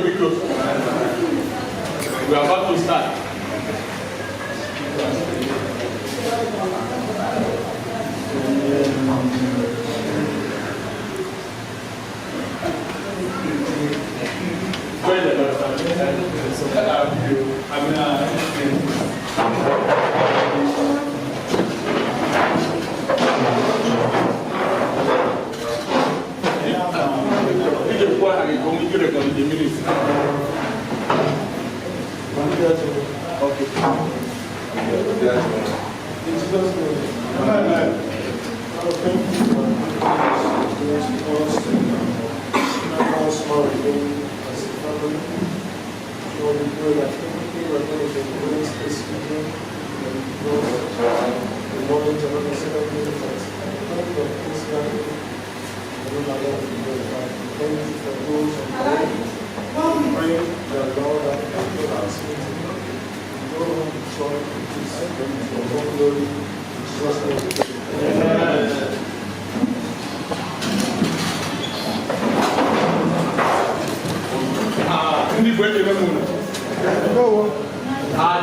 Biko, biko. We are about to start. Go ahead, Barrister. Ị ga-ekwu aha gị ka o nwee ike record the minutes. Okay. In Jesus' name. Amen. Father, thank you for this us and us more again as a family. Lord, we pray that everything we're going to embrace this evening, that you give us the knowledge and understanding that at the end of this gathering, the name alone will be glorified. Thank you for those on the way. We pray that, Lord, at the end of this meeting, we go home with joy and peace for your own glory. In Jesus' name we pray. Amen. Ndị Igbo, ekele m unu.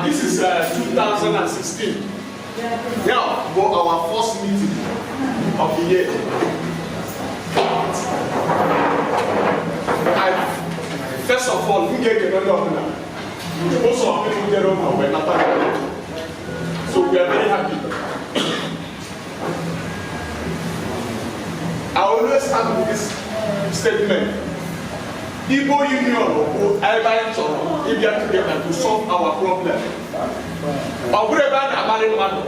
This is 2016. Now, for our first meeting of the year. I, first of all, m ga-ekele onye ọbụla. Most of people jere ụlọ wee nata. So we are very happy. I always start with this statement. Igbo Union bụ ebe anyị chọrọ ịbịa together to solve our problem. Ọ bụrụ ebe a na-akparị mmadụ,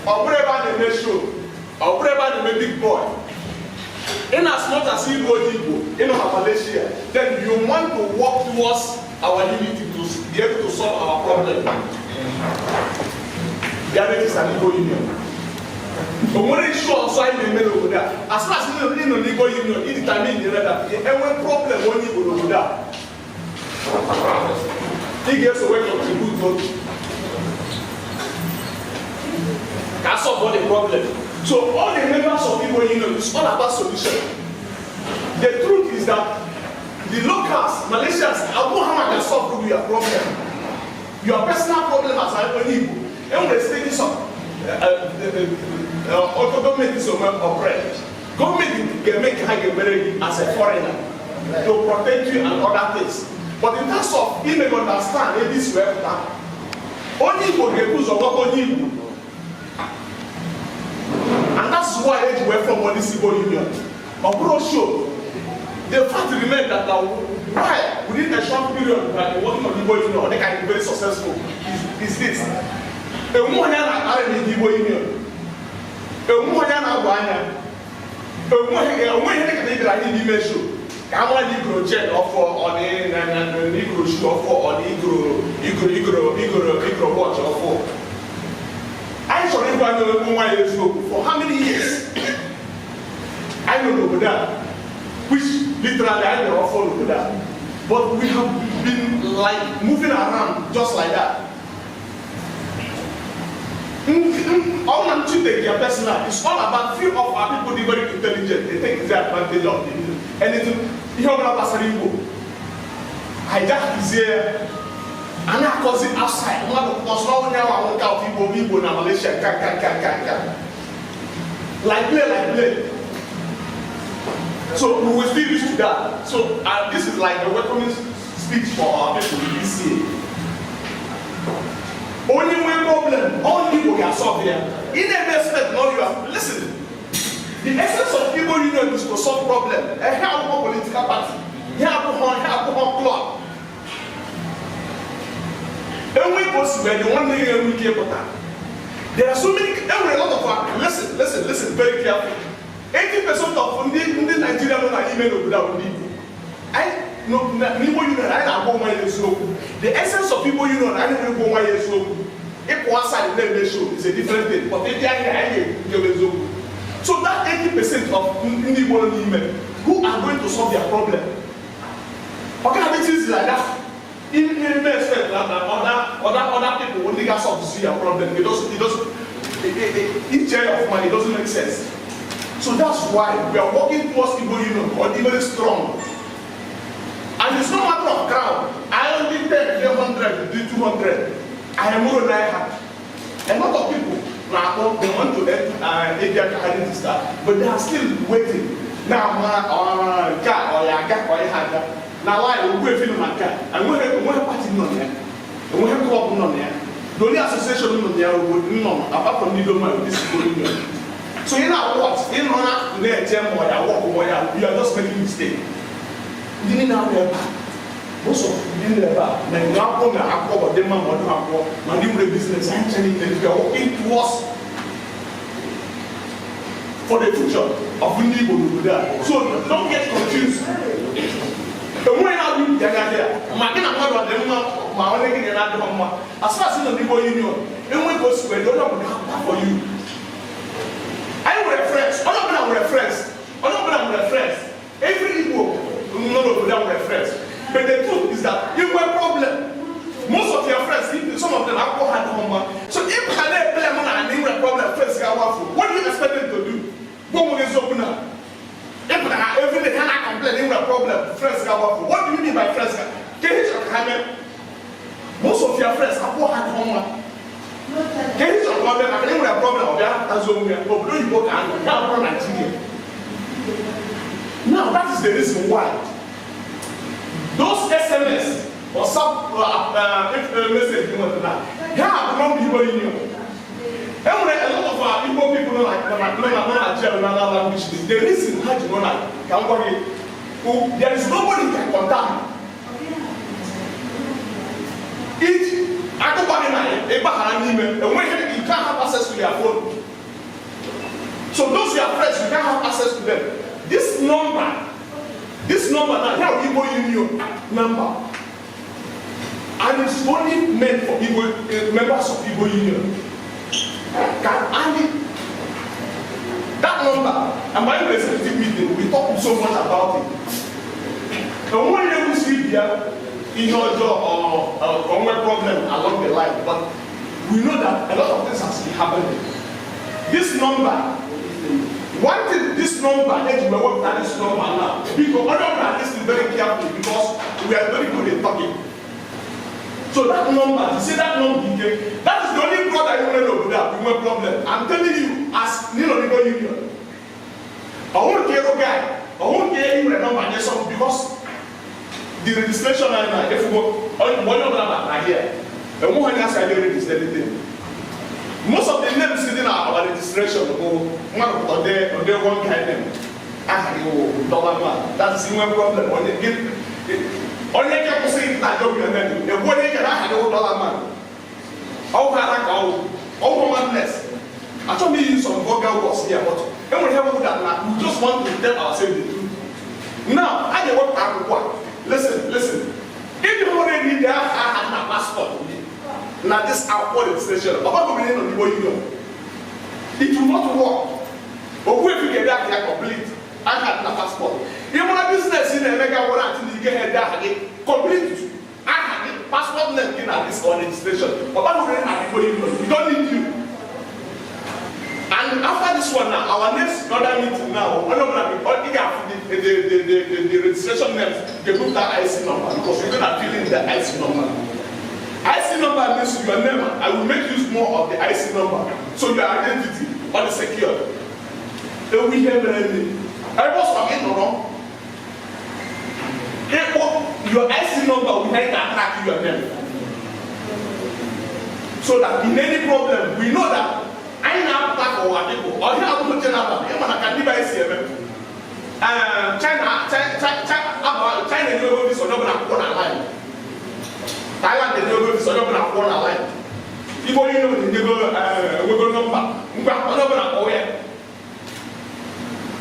ọ bụrụ ebe a na-eme show, ọ bụrụ ebe a na-eme big boy. In as much as Igbo dị Igbo, ịnọ na Malaysia, then you want to work towards our unity to be able to solve our problem. Bịa register n'Igbo Union. O nwere issue ọzọ anyị na-eme n'obodo a. As far as ị nọ n'Igbo Union, ị determine that enwe problem onye Igbo n'obodo a, ị ga-eso wee contribute otu ka solve the problem. So all the members of Igbo Union is all about solution. The truth is that the locals, Malaysians, abụghị ha ga solve your problem, your personal problem as onye Igbo. Enwere stages of ọtọ gọọmenti so operate. Gọọmenti ga-eme nke ha ga-emere gị as a foreigner to protect you and other things, but in terms of ime gị understand ebe isi wee pụta, onye Igbo ga-ebu ụzọ gwakọ onye Igbo, and that's why eji wee form this Igbo Union. Ọ bụrụ show, the fact remain that na why within a short period we have been working on Igbo Union, ọ dịka anyị very successful, is this: enwe onye a na-akparị n'Igbo Union, enwe onye a na-agba anya, enwe ihe dịka na ịbịara anyị n'ime show ka a mara na igoro chain ọfọ, ọ na igoro shoe ọfọ, ọ na igoro watch ọfọ. Anyị chọrọ ịgwa anyị onwe anyị eziokwu. For how many years anyị nọ n'obodo a, which literally anyị nọrọ ọfọ n'obodo a, but we have been like moving around just like that. All I'm to take your personal, it's all about few of our people dey very intelligent. They take the advantage of the anything. Ihe ọbụla gbasara Igbo, hijackizie ya, a na-akọzi outside. Mmadụ ọsọ onye ahụ ahụ nke afọ Igbo bụ Igbo na Malaysia, nka nka nka nka nka, like play like play. So we will still used to that. So this is like a welcoming speech for our people this year. Onye nwee problem, only Igbo ga-solve ya. Ị na-eme expect na you are, listen, the essence of Igbo Union is to solve problem. Ehe, abụghị political party, ihe abụghị club. Enwe ka o si wee dị, nwanne gị enwe ike ịpụta. There are so many, enwere a lot of, listen, listen, listen very carefully. 80% of ndị Nigeria nọ na ime n'obodo a bụ ndị Igbo. Anyị n'Igbo Union, anyị na-agwa onwe anyị eziokwu. The essence of Igbo Union, anyị na-ekwu onwe anyị eziokwu. Ịpụ aside na-eme show is a different thing, but ịdị ahịa, anyị ga-ekwu eziokwu. So that 80% of ndị Igbo nọ n'ime, who are going to solve their problem? Ọ gaghị adị easy like that. Ime expect na other people only ga solve your problem, it doesn't iche ya ọfụma, it doesn't make sense. So that's why we are working towards Igbo Union or very strong. And it's no matter of crowd. 200. Anyị mụrụ na ha. A lot of people na-akpọ, they want to ịbịa ka ha register, but they are still waiting. Na-ama nke a, ọ ya aga ka ọ ya ha aga na line. Ogbuefi nọ na nke a, enweghị party nọ na ya, enweghị club nọ na ya. The only association nọ na ya bụ nọ, apart from ndị Idoma, this Igbo Union. So ị na-watch, ị nọ na na-eche ma ọ ya work ma ọ ya, you are just making mistake. Ndị niile ahụ ebe a, most of ndị niile ebe a na-enwe akwụkwọ, na akwụkwọ bụ dị mma ma ọ dị akwụkwọ, ma ndị nwere business, anyị chere niile, we are working towards for the future of ndị Igbo n'obodo a. So don't get confused. Enweghị na-abụ ibi anya dị ya ma gị na mmadụ ọ dị mma, ma onye gị na na-adịghị mma. As far as ị nọ n'Igbo Union, enweghị ka o si wee dị, onye ọbụla ga for you. Anyị nwere friends, onye ọbụla nwere friends, onye ọbụla nwere friends. Every Igbo nọ n'obodo a nwere friends, but the truth is that inwe problem, most of your friends, some of them, akwụkwọ ha adịghị mma. So if ha na-ebele m na anyị nwere problem, friends ga-awafu. What do you expect them to do? Gwa onwe gị eziokwu na ịpụta ha every day ha na-complain nwere problem, friends ga-awafu. What do you mean by friends ga ka ihe chọrọ ka ha mee? Most of your friends, akwụkwọ ha adịghị mma. Ka ihe chọrọ ka ọ bịa maka na ị nwere problem, ọ bịa azụ onwe ya? Obodo oyibo ka anọ ya bụrụ Naijiria. Now, that is the reason why those SMS or sub if, message you want to know, ha bụ nọmba Igbo Union. E nwere a lot of our Igbo people nọ na jail na na language. The reason ha ji nọ na, ka m gwa gị, there is nobody can contact iji akụkọ gị na ịgbaghara n'ime enweghị. You can't have access to their phone. So those your friends, you can't have access to them. This number now here, Igbo Union number, and it's only meant for Igbo members of Igbo Union. Can only that number. And my executive meeting, we talk so much about it. Enweghị ekwesịrị ịbịa ihe ọjọọ or onwe problem along the line, but we know that a lot of things has been happening. This number, one thing, this number eji wee wepụta this number now, biko, onye ọbụla listen very carefully, because we are very good in talking. So that number, you see that number ike, that is the only brother you nwere n'obodo a. Inwe problem, I'm telling you, as nínú Igbo Union, ọhụrụ ka ịrụ guy, ọhụrụ ka ị nwere nọmba nye some, because the registration anyị na efugo mgbe onye ọbụla batara here, enweghị onye asị anyị register anything. Most of the names dị na our registration bụ mmadụ pụta ode one kind name, aha gị wụ Dollar Man. That is, inwe problem, onye gị onye nke kwụsịrị na ajọ obi na egwu onye kere aha gị wụ Dollar Man, ọwụ ha ka ọwụ ọwụ madness. Achọghị m iyi some vulgar words here, but enwere ihe bụ that na we just want to tell ourselves the truth. Now, a ga-ewepụta akwụkwọ a. Listen, listen. Ịdị hụrụ ide aha na passport gị na this akwụkwọ registration, ọ bụghị onye nọ n'Igbo Union, it will not work. Ogbuefi ga-ede aha ya complete, aha na passport. Ị mara business ị na-eme ga were atị na ike ha ede aha gị complete, aha gị, passport name gị na this on registration, ọ bụghị onye na Igbo Union, we don't need you. And after this one now, our next other meeting now, onye ọbụla ị ga-afụ the registration names ga-ebupụta IC number, because you're gonna fill in the IC number. IC number means your name. I will make use more of the IC number, so your identity all is secured. Ewu ihe mere nne ebe ọsọ gị nọrọ ịkpọ your IC number, we can track your name, so that in any problem, we know that anyị na-apụta ka ụwa dịbụ ọhịa abụghị general. Ịma na ka ndị be anyị si eme, China, China enyego visa, onye ọbụla akwụkwọ na line. Thailand enyego visa, onye ọbụla akwụkwọ na line. Igbo Union enyego, enwego nọmba ngwa, onye ọbụla kpọọ ya.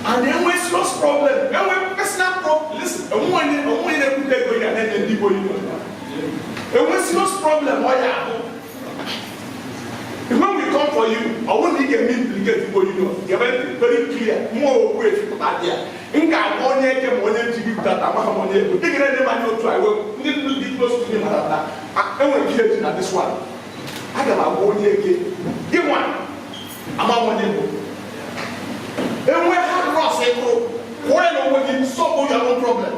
And enwe serious problem, enwe personal problem, listen, enwe onye na-ekwute ego ya na-enye ndị Igbo Union. Enwe serious problem, ọ ya ahụ when we come for you, ọ bụrụ na ị ga-eme implicate Igbo Union, gebe ntị very clear. Mmụọ okwu efipụta dị ya, m ga-agwa onye eke ma onye ji gị pụtata, amaghị m onye ego ị ga na-enye m anya otu a. Ndị ndụ dị close to me mara na enwere PhD na this one. Aga m agwa onye eke gị nwa ama m onye bụ enwe hard cross ịkụrụ kwụọ ya na onwe gị, solve your own problem.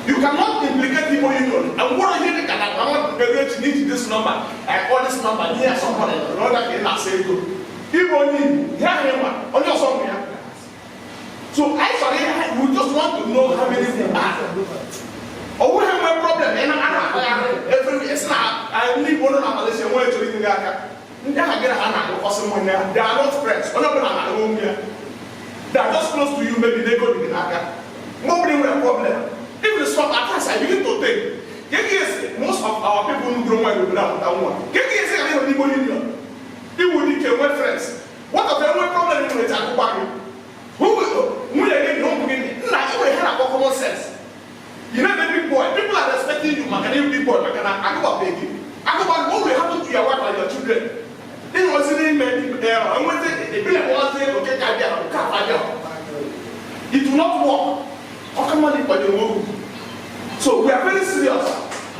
You cannot implicate Igbo Union. And what are you ka na nwa ego echi n'iji this number, I call this number nye ya somebody na ọda ka ị na-asa ego. Igbo onye Igbo, ya ahụ ịma, onye ọzọ nwe ya. So anyị chọrọ ihe, we just want to know how many we are. Ọ bụghị nwee problem ị na a na-akpagharị every isi na ndị Igbo nọ na Malaysia nwee chọrọ inye gị aka. Ndị ahụ gị na ha na-agụkọsị mmanya, they are not friends. Onye ọbụla na-ahụ onwe ya. They are just close to you, maybe n'ego dị gị n'aka. Mgbe ọbụla ị nwere problem, even some at times I begin to think, ka ị ga-esi most of our people nugoro nwaanyị obodo amụta nwa, ka ị ga-esi ghara ịhụ n'Igbo Union, iwu dike nwee friends. What of enwe problem ị nwere akụkwa gị? Nwunye gị na ụmụ gị nna ị nwere ha na-akpọ common sense. You know the big boy. People are respecting you maka na you big boy, maka na agụba gị. Agụba gị, what will happen to your wife and your children? Ịnọzi n'ime enwezi ebile nwazi oke ka bịa nke afa bịa. It will not work. Ọka mmadụ ịkwado onwe ugwu. So we are very serious.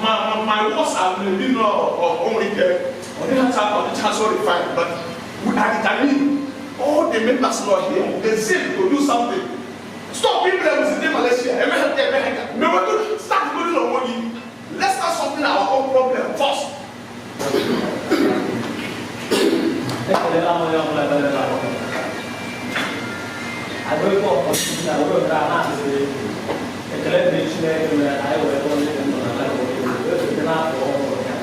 My words are maybe not or only ike ọ dịghị ọ dịcha so refined, but we are determined. All the members not here, they say to do something. Stop people with in Malaysia. Emeghe emeghe. Maybe we start building on money. Let's start solving our own problem first. Ekelela m onye ọbụla bịara ebe a. Agụịkwa ọkọchukwu na were ohere a na-asị ekele dịrị Chineke mere anyị wee bụrụ ndị dị ndụ na ala Igbo wee site n'afọ ọhụrụ ya.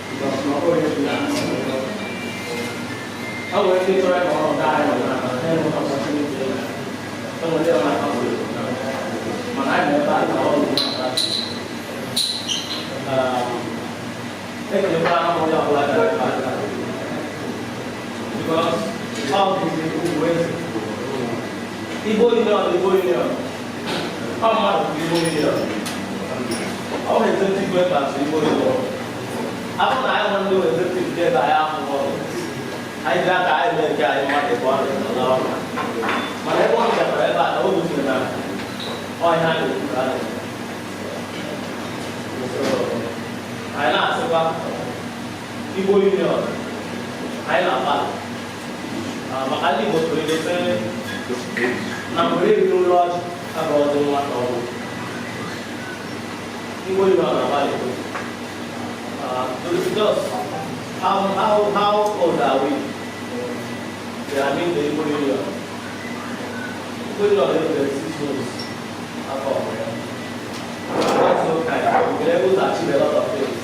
Because na ọ bụghị efu na ọ nwere ndị chọrọ ịnọ ọnọdụ anyị nọ na ha enweghị opportunity ịga. E nwere ndị nọ na council, mana anyị nọ ebe a ka ọ bụ na ekelekwara m onye ọbụla bịara ebe a taa. Because all these ugwu eze Igbo Union, Igbo Union, ọ mmadụ bụ Igbo Union, ọ bụ executive members Igbo Union. Abụ na anyị nwere ndị executive dị ebe anyị ahụ ọrụ anyị ji aka anyị mee nke anyị mmadụ ebe ọ na-enọ n'ọrụ, mana ebe ọ bịakwara ebe a na o gosiri na ọhịa a na-ekwu ka a na-eme. So anyị na-asịkwa Igbo Union anyị na-agbalị. Maka ndị Igbo tụrụ ilu sị na mgbe eriri ụlọ ọjị abụrụ ọdị nwata ọgwụ. Igbo Union na-agbalị. Just how old are we? Yeah, I mean the Igbo Union. Igbo Union is 6 months afọ ọmụ ya. That's so kind. We've been able to achieve a lot of things.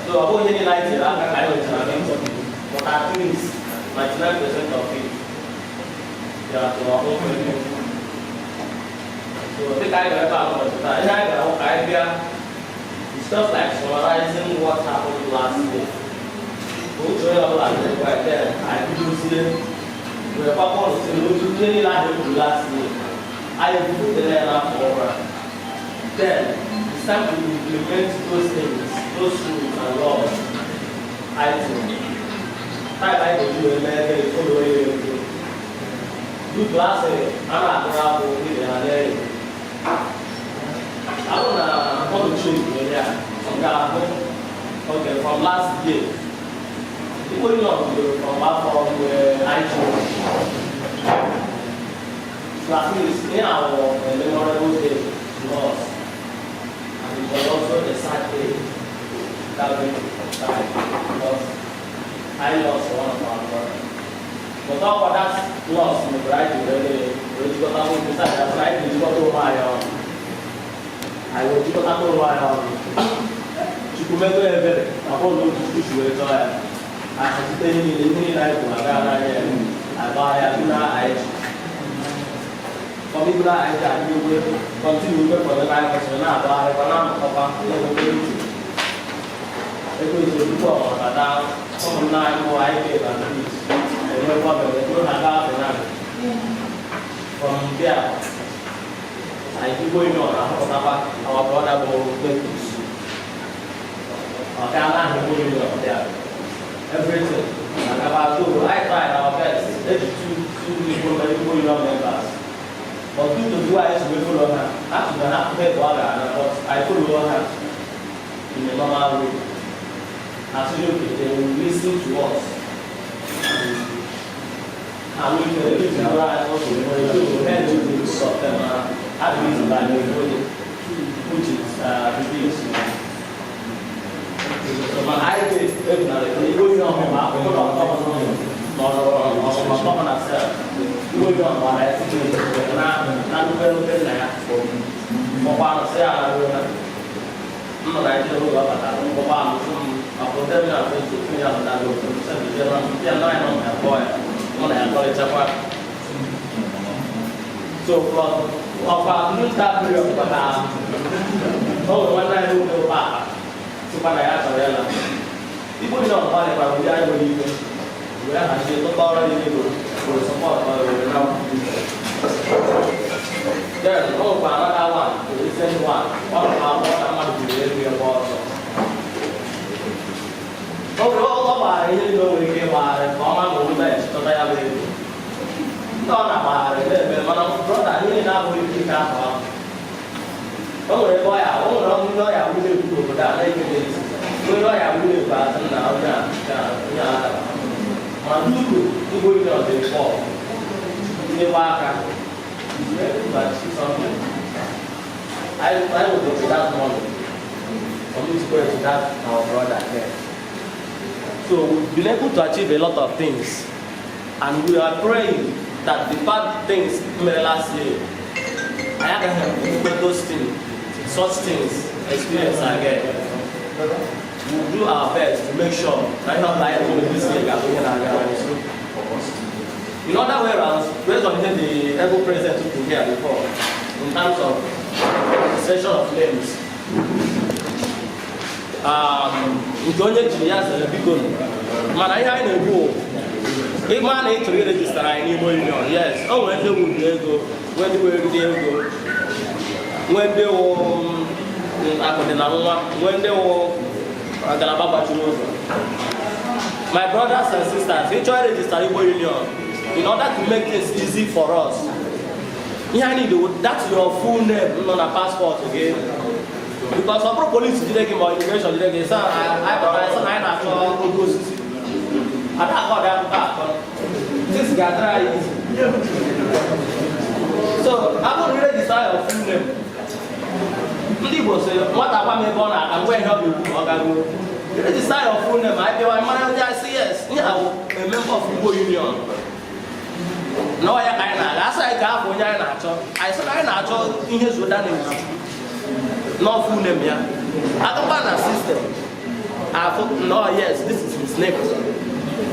So ọ bụghị ihe niile anyị tinyere aka ka anyị nwetara victory, but at least 99% of it bịara to our own benefit. So dịka anyị gara ebe a n'ụbọchị taa, ihe anyị gara hụ ka anyị bịa, it's just like summarizing what happened last year. Otu onye ọbụla dịkwa, then anyị bidozie were kwakwa si n'otu ihe niile ahụ e kwuru last year anyị ekwupụtara ya n'afọ ọhụrụ a. Then it's time to implement those things, those rules and laws. Anyị tụrụ time anyị ga-eji wee mee ebe ụlọ onye ego dutu asị a na-akụrụ akwụ ibe ha na-ere abụ na ọdụchi onye a ọ ga-ahụ. Okay, from last year, Igbo Union bidoro from afọ mgbe anyị chụrụ. So at least in our a memorable day to us, and it was also a sad day that very time because I lost one of our brothers. But all for that loss mekwara anyị ji were wee jikọta decide that anyị ga-ejikọta onwe anyị ọnụ. Anyị wee jikọta onwe anyị ọnụ. Chukwu mego ebere, ọ bụrụ na otu Chukwu si wee chọọ ya. Ahazite ihe niile anyị kwuru aga n'anya ya. Agba ya bụ na anyị ji. From ibu na anyị ji adị egwe continue ugwe kwado anyị kwesịrị na-agbagharịkwa na-anọkọkwa na-enwekwa ntị. Ekwensu tupu ọ bata ụmụnna anyị bụ anyị ga na peace enwe problem ekwe ha gaa finance. From there, anyị Igbo Union ahọpụtakwa our brother bụ Cletus. Ọ gaa n'aha Igbo Union there. Everything. And so I tried our best. Eji two Igbo Union members. But due to the way I used to follow her, actually, I have to pay for her, but I follow her in a normal way. Actually, okay, they will listen to us. And we can listen to us also. We will head to the of them, at least by the way. Ebunara Igbo Union ma akwụkwọ n'ọnọrọ na cell. Igbo Union gbara ya site na na nnukwu ebe nna ya. Mọkwa arụsị ya na na m nọ Naijiria oge ọ batara, mkpọkwa arụsị m ọkụ ndị na Facebook ya batara otu sendịzie na ya nọ ya nọ ya kpọọ ya, mụ na ya kọrịchakwa. So from ọkwa during that period maka o nwere nwanne anyị nwoke ụba akpa sịkwa na ya chọrọ ịla Igbo Union, gbalịkwara ụdị anyị nwere ike wee hazie tụta ọrụ ya ego were support ọrụ were na. Then o nwekwa another one, the recent one, ọ nọ akwụkwọ na mmadụ jiri ego ya gba ọsọ. O nwere ọ gbara ihe niile o nwere ike ịgbagharị ka ọ ma na omume ya chịkọta ya bụ ego ndị ọ na-agbagharị na-eme. Mana brother, ihe niile abụghị ike ike ahụ ahụ. O nwere ebe ọya, o nwere ọnụ ndị ọya wụlọ ekwu n'obodo a na-eke n'ezi nwere ọya wụlọ ekwu asị na onye a onye a dara. Ma nnukwu Igbo Union dị fọ tinyekwa aka to achieve something. I will go to that money for me to go to that our brother here. So we've been able to achieve a lot of things, and we are praying that the bad things mere last year, anyị agaghị enwekwe those things, such things experience again. We will do our best to make sure na ihe ọbụla anyị na-eme this year ga-abụ ihe na-aga n'ihu. In other way round, based on ihe the able president took here before, in terms of registration of names, nke onye jiri ya zere, biko. Mana ihe anyị na-ekwu, ịma na ị chọrọ iregister anyị n'Igbo Union, yes, o nwere ndị wu ndị ego, nwee ndị were ndị ego, nwee ndị wụ akụdị na nwa, nwee ndị wụ ngalaba gbachiri ụzọ. My brothers and sisters, ị chọrọ iregister Igbo Union, in order to make things easy for us, ihe anyị need, that's your full name nọ na passport gị, because ọ bụrụ polisi jide gị ma immigration jide gị, sị anyị pụtara sị na anyị na-achọ oge osisi ada akọ dị akụkọ akọ, things ga-adịrị anyị easy. So abụrụ register your full name, ndị Igbo sị nwata gwa m ebe ọ na-aga ngwa ihe ọ ga-ekwu ma ọ garuo. Register your full name, anyị bịawa mara ndị anyị sị yes, ihe a bụ a member of Igbo Union na ọ ya ka anyị na-aga. Asị anyị ka afọ onye anyị na-achọ, anyị sị na anyị na-achọ ihe zuoda na-ezu no full name ya agakwa na system afụ no, yes, this is his name.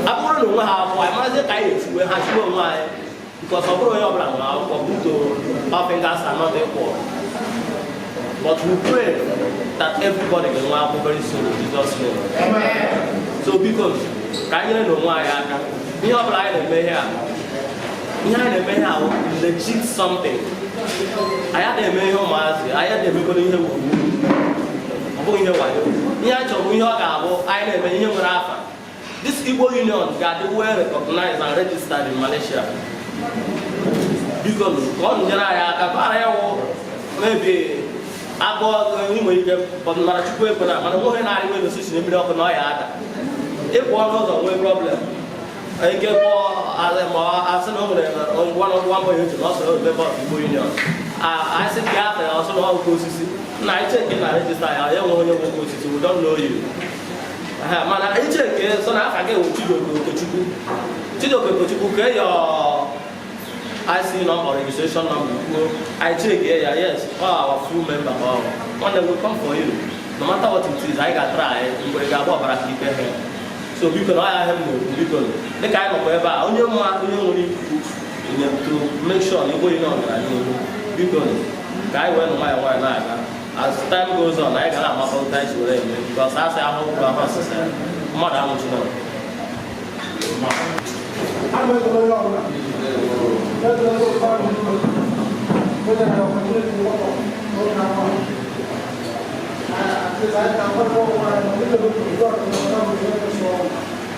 Abụrụ na onwe ha akwụkwọ, anyị marazie ka anyị esi wee haziwe onwe anyị, because ọ bụrụ onye ọbụla nwere akwụkwọ buto, all fingers are not equal. But we pray that everybody ga-enwe akwụkwọ very soon in Jesus' name. So biko, ka anyị nyere n'onwe anyị aka. Ihe ọbụla anyị na-eme ihe a, ihe anyị na-eme ihe a wụ legit something. Anyị adịghị eme ihe ụmụazị, anyị adịghị emekwana ihe wuruwuru, ọ bụghị ihe wayo. Ihe anyị chọrọ bụ ihe ọ ga-abụ anyị na-eme ihe nwere afa. This Igbo Union ga-adị well recognized and registered in Malaysia. Biko, ka ọ nyere anyị aka ka ọ ghara ịwụ maybe agụọ nwere ike, mana Chukwu ekwena, mana nwoke na-arị nwere osisi na mmiri ọkụ na ọ ya ada ịpụ ọnụ ụzọ nwee problem ike kpọọ ma asị na o nwere one boy eji na ọ sọrọ member of Igbo Union. Anyị sị ka afọ ya ọsọ na ọgwụ osisi na anyị check na register ya, ya nwe onye nwe osisi, we don't know you. Mana anyị check sọ na afa gị wụ Chijioke Okechukwu, Chijioke Okechukwu, kee your IC number, registration number, kwuo, anyị check ya, yes, all our full member ka ọ nwanne will come for you no matter what it is. Anyị ga-try mgbe ga-agba ọbara ka ike ha. So biko, na ọ ya ihe m na-ekwu, biko, dịka anyị nọkwa ebe a, onye mma, onye nwere ikuku to make sure na Igbo Union gara n'ihu, biko, ka anyị wee nụ nwayọ nwayọ na-aga. As time goes on, anyị ga na-amakọta anyị si were eme, because asị ahụ bụ ahụ ọsịsa ya mmadụ anwụchina. Ana m ekele onye ọbụla. Na-ekele ndị otu anyị niile. Onye na opportunity nwata n'oge afọ a. At least anyị ga-akwado onwe anyị na ndị na-ebu otu ọdụ na ọdụ na ọdụ so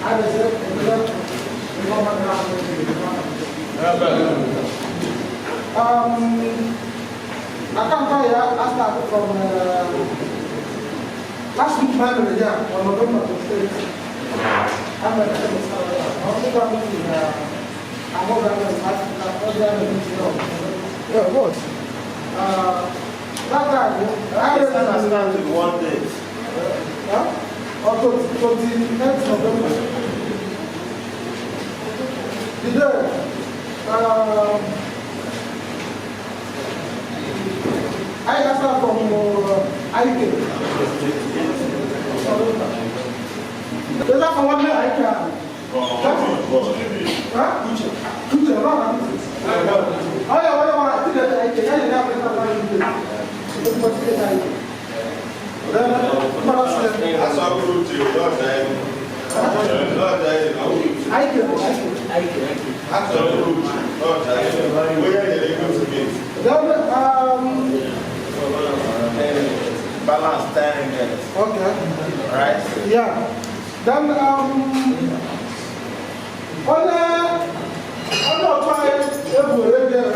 anyị na-ese ekele ndị ọma na-ahụ. Account ya I started from last week primary here on November 28th. I'm a I'm Yeah, what? That time, I Stand with one date. Huh? Or 28th November. The day, I asked from IK. There's that for one day IK. Huh? Uche. Uche, no, no, oh, yeah, what I think that IK. Yeah, yeah, yeah, yeah. Then, IK, IK. Then, Balance 10 ringgit. Okay. Right? Yeah. Then, onye otu anyị egwuregwu ebe anya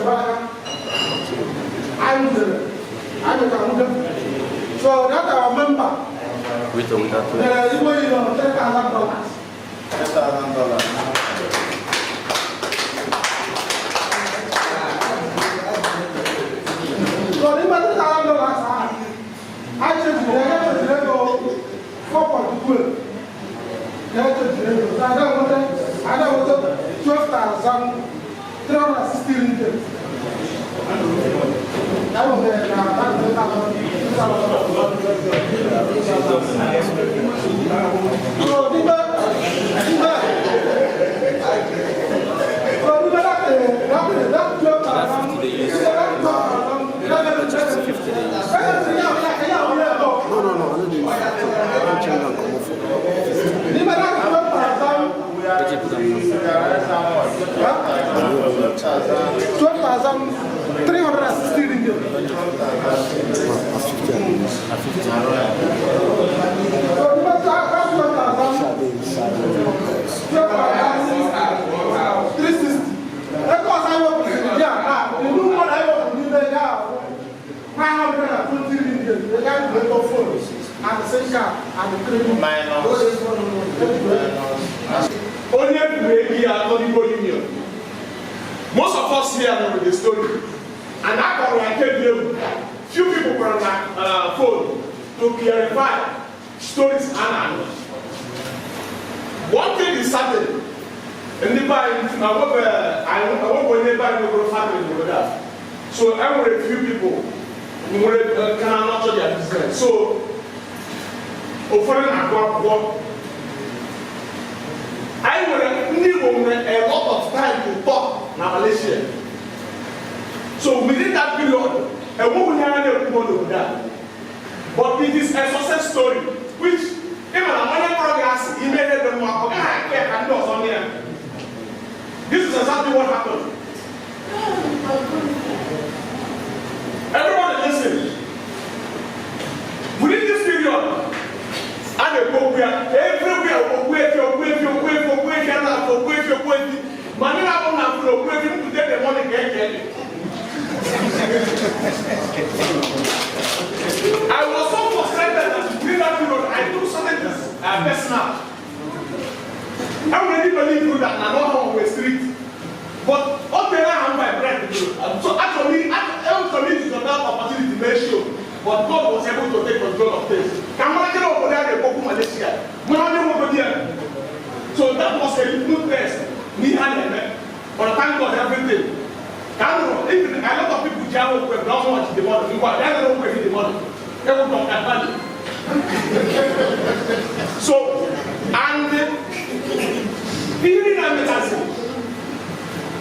anyị dere anyị ka nwude. So that our member nyere Igbo Union $10,000. $10,000. So n'ime $3,000 ahụ, anyị chejiri ya, echejiri ego 4.2 ya echejiri ego. So anyị enweta 12,360 ringgit. Ya nwetara na that $3,000. So n'ime that 12,000, that 12,000, No, I don't do it. I don't change and come off. N'ime that 12,000, 12,360 ringgit. So n'ime that 12,360. Ego ọzọ anyị wepụsịrị ya na the new one anyị wepụrụ n'ime ya ahụ 920 ringgit. Ego anyị bụ ego phone and the SIM card and the credit. Minus. Onye kwuru ego ya atọ n'Igbo Union. Most of us here know the story. And a kọrọ ya nke dị egwu. Few people kpọrọ na phone to clarify stories a na-anụ. One thing is certain. Ndị be anyị na nwebe onye be anyị nwegoro family n'obodo a. So e nwere few people nwere ka na nurture their business. So ụfọdụ na-agụ akwụkwọ. Anyị nwere, ndị Igbo nwere a lot of time to talk na Malaysia. So within that period, enweghị onye a na-ekwu n'obodo a. But it is a success story which ị ma na onye kpọrọ gị asị ime ihe dị mma, ọ gaghị akụ ya ka ndị ọzọ nụ ya. This is exactly what happened. Everybody listen. Within this period, a na-ekwu okwu ya everywhere: okwu efi, okwu efi, okwu efi, okwu efi, a na-afụ okwu efi, okwu efi. Ma ndị na-abụ na afụ na okwu efi mpụta the money ka eke dị. I was so frustrated that during that period I took certain things personal. I already believe that na no how we street. But ọ tere ahụ my bread. So actually it is that opportunity to make sure. But God was able to take control of things. Ka mara kele obodo a na-ekwu okwu Malaysia. Mara onye nwe obodo ya. So that was a good test n'ihe a na-eme. But thank God, everything. Ka a nụrụ, even a lot of people ji ahụ okwu na ọmụ ọchị the money. Ngwa, ya nụrụ okwu efi the money. Ewu dọ̀ advantage. So, and ihe niile a mechasị,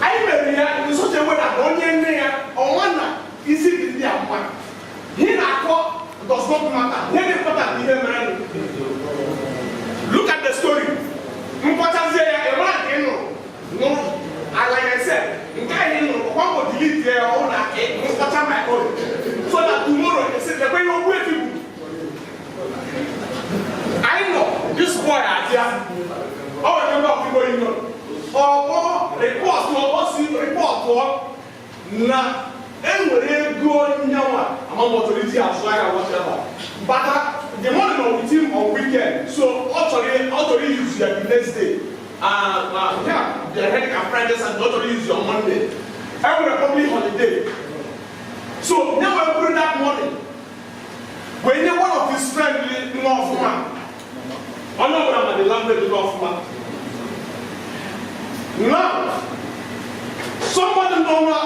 anyị mere ya in such a way that onye nne ya ọnwa na isi dị ndị a mma. Ihe na-akọ does not matter. Ihe dị important bụ ihe mere nụ. Look at the story. Nkọchazie ya, ị mara nke ị nụrụ. Nụrụ. And like I said, nke anyị nụrụ, ọkwa mbọ delete ya ọ na nkọcha my own. So that tomorrow, esi lekwe ihe okwu efi bụ. I know this boy abịa. Ọ nwere member of Igbo Union. Ọkpọ report ọ si report ọ na enwere ego nyanwa amamọtoro iji azụ ahịa, whatever. Bata the money nọ with him on weekend, so ọ chọrọ use ya the next day. Yeah, the head ka Friday, Saturday, ọ chọrọ use ya on Monday. Enwere public holiday. So nyanwa eburu that money wee nye one of his friend nwa ọfụma. Onye ọbụla ma the language dị ọfụma. Now, somebody nọ na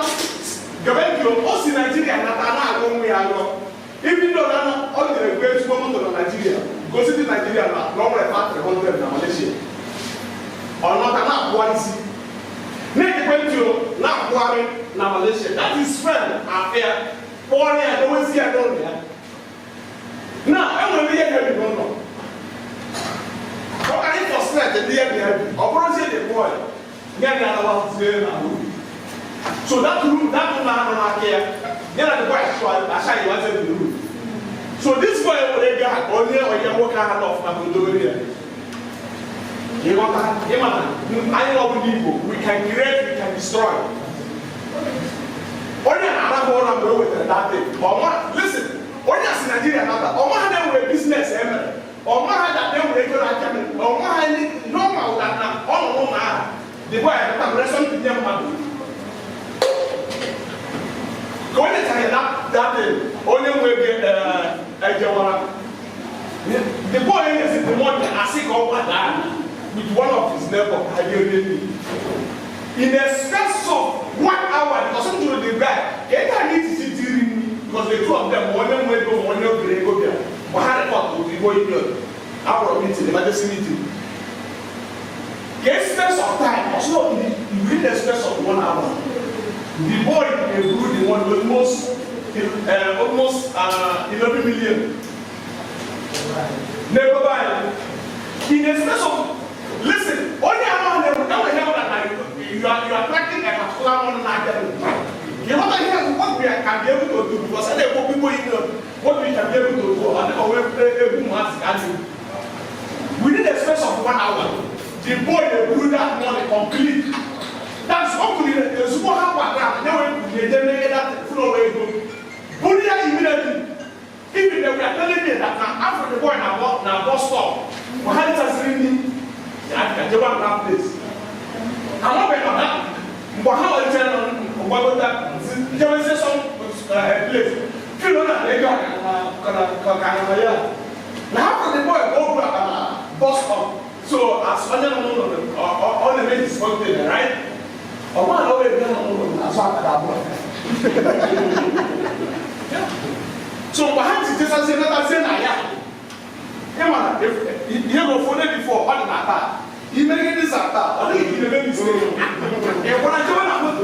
Gabekio, o si Nigeria nata na-agụ onwe ya agụ. Even though na ọ nyere ego ezigbo moto na Nigeria, gosi ndị Nigeria na ọ nwere factory 100 na Malaysia. Ọ nọta na-akwụgharị isi. Na-ekekwe ntị o, na-akwụgharị na Malaysia. That is friend affair. Kpọrọ ya, dowezi ya n'ụlọ ya. Na enwere ihe ga-ebi n'ụlọ. Ọ ka anyị frustrate ndị ya ga-ebi. Ọ bụrụzie the boy, ya na-alawazie na room. So that room na-anọ n'aka ya, ya na the boy achaghị wazie the room. So this boy nwere ego ahụ ka onye onye nwoke ahụ nọ ọfụma ka o dobere ya. Ịghọta, ịma na anyị nọ bụ ndị Igbo, we can create, we can destroy. Onye na-arahụ ụra mgbe o wetara that thing. Ọma, listen, onye a si Nigeria nata, ọma ha na-enwere business emere. Ọma ha na enwere ego na Germany. Ọma ha normal that na ọ nọ n'ụlọ ahụ. The boy nata were something nye mmadụ. Ka onye chara ya that thing, onye nwe ego ejewara. The boy nyezi the money asị ka ọ gbadaa with one of his neighbor ha rie nri. In a space of one hour, because some jụrụ the guy, ka ego a na-etiti diri nri, because the two of them, ma onye nwe ego ma onye obere ego bịara, ma ha report to Igbo Union, akpọrọ meeting, emergency meeting. Ka a space of time, also within the space of one hour, the boy eburu the money almost 11 million. N'ego be anyị, in a space of, listen, onye ahụ na-enwe enwe ihe ọbụla na you are tracking a particular money na-abịa. You know here what we can be able to do, because I na-ekwu Igbo Union, what we can be able to do, ọ dịka wee egwu mmadụ ka dị. Within the space of one hour, the boy dey buru that money complete. That's o kwuru ezugbo ha gbara ya wee kwuru eje meghe that flow ego buru ya immediately. Even they were telling me that na after the boy na bus stop mgbe ha richasịrị nri ya ka jeba na place amabeghị na that mgbe ha malitere mgbagota jewezie some place feel na ego a ka na ya na after the boy go buru akpa na bus stop. So as onye nọ n'ụlọ, ọ na-eme disappointed, right? Ọ ma na ọ wee bịa n'ụlọ na-azụ akpa abụọ. So mgbe ha ji jesazie natazie na ya, ịma na ihe bụ ụfọdụ before ọ dị na taa imegide dị sa taa, ọ dịghị ka ime mistake ị gwara jebe na moto,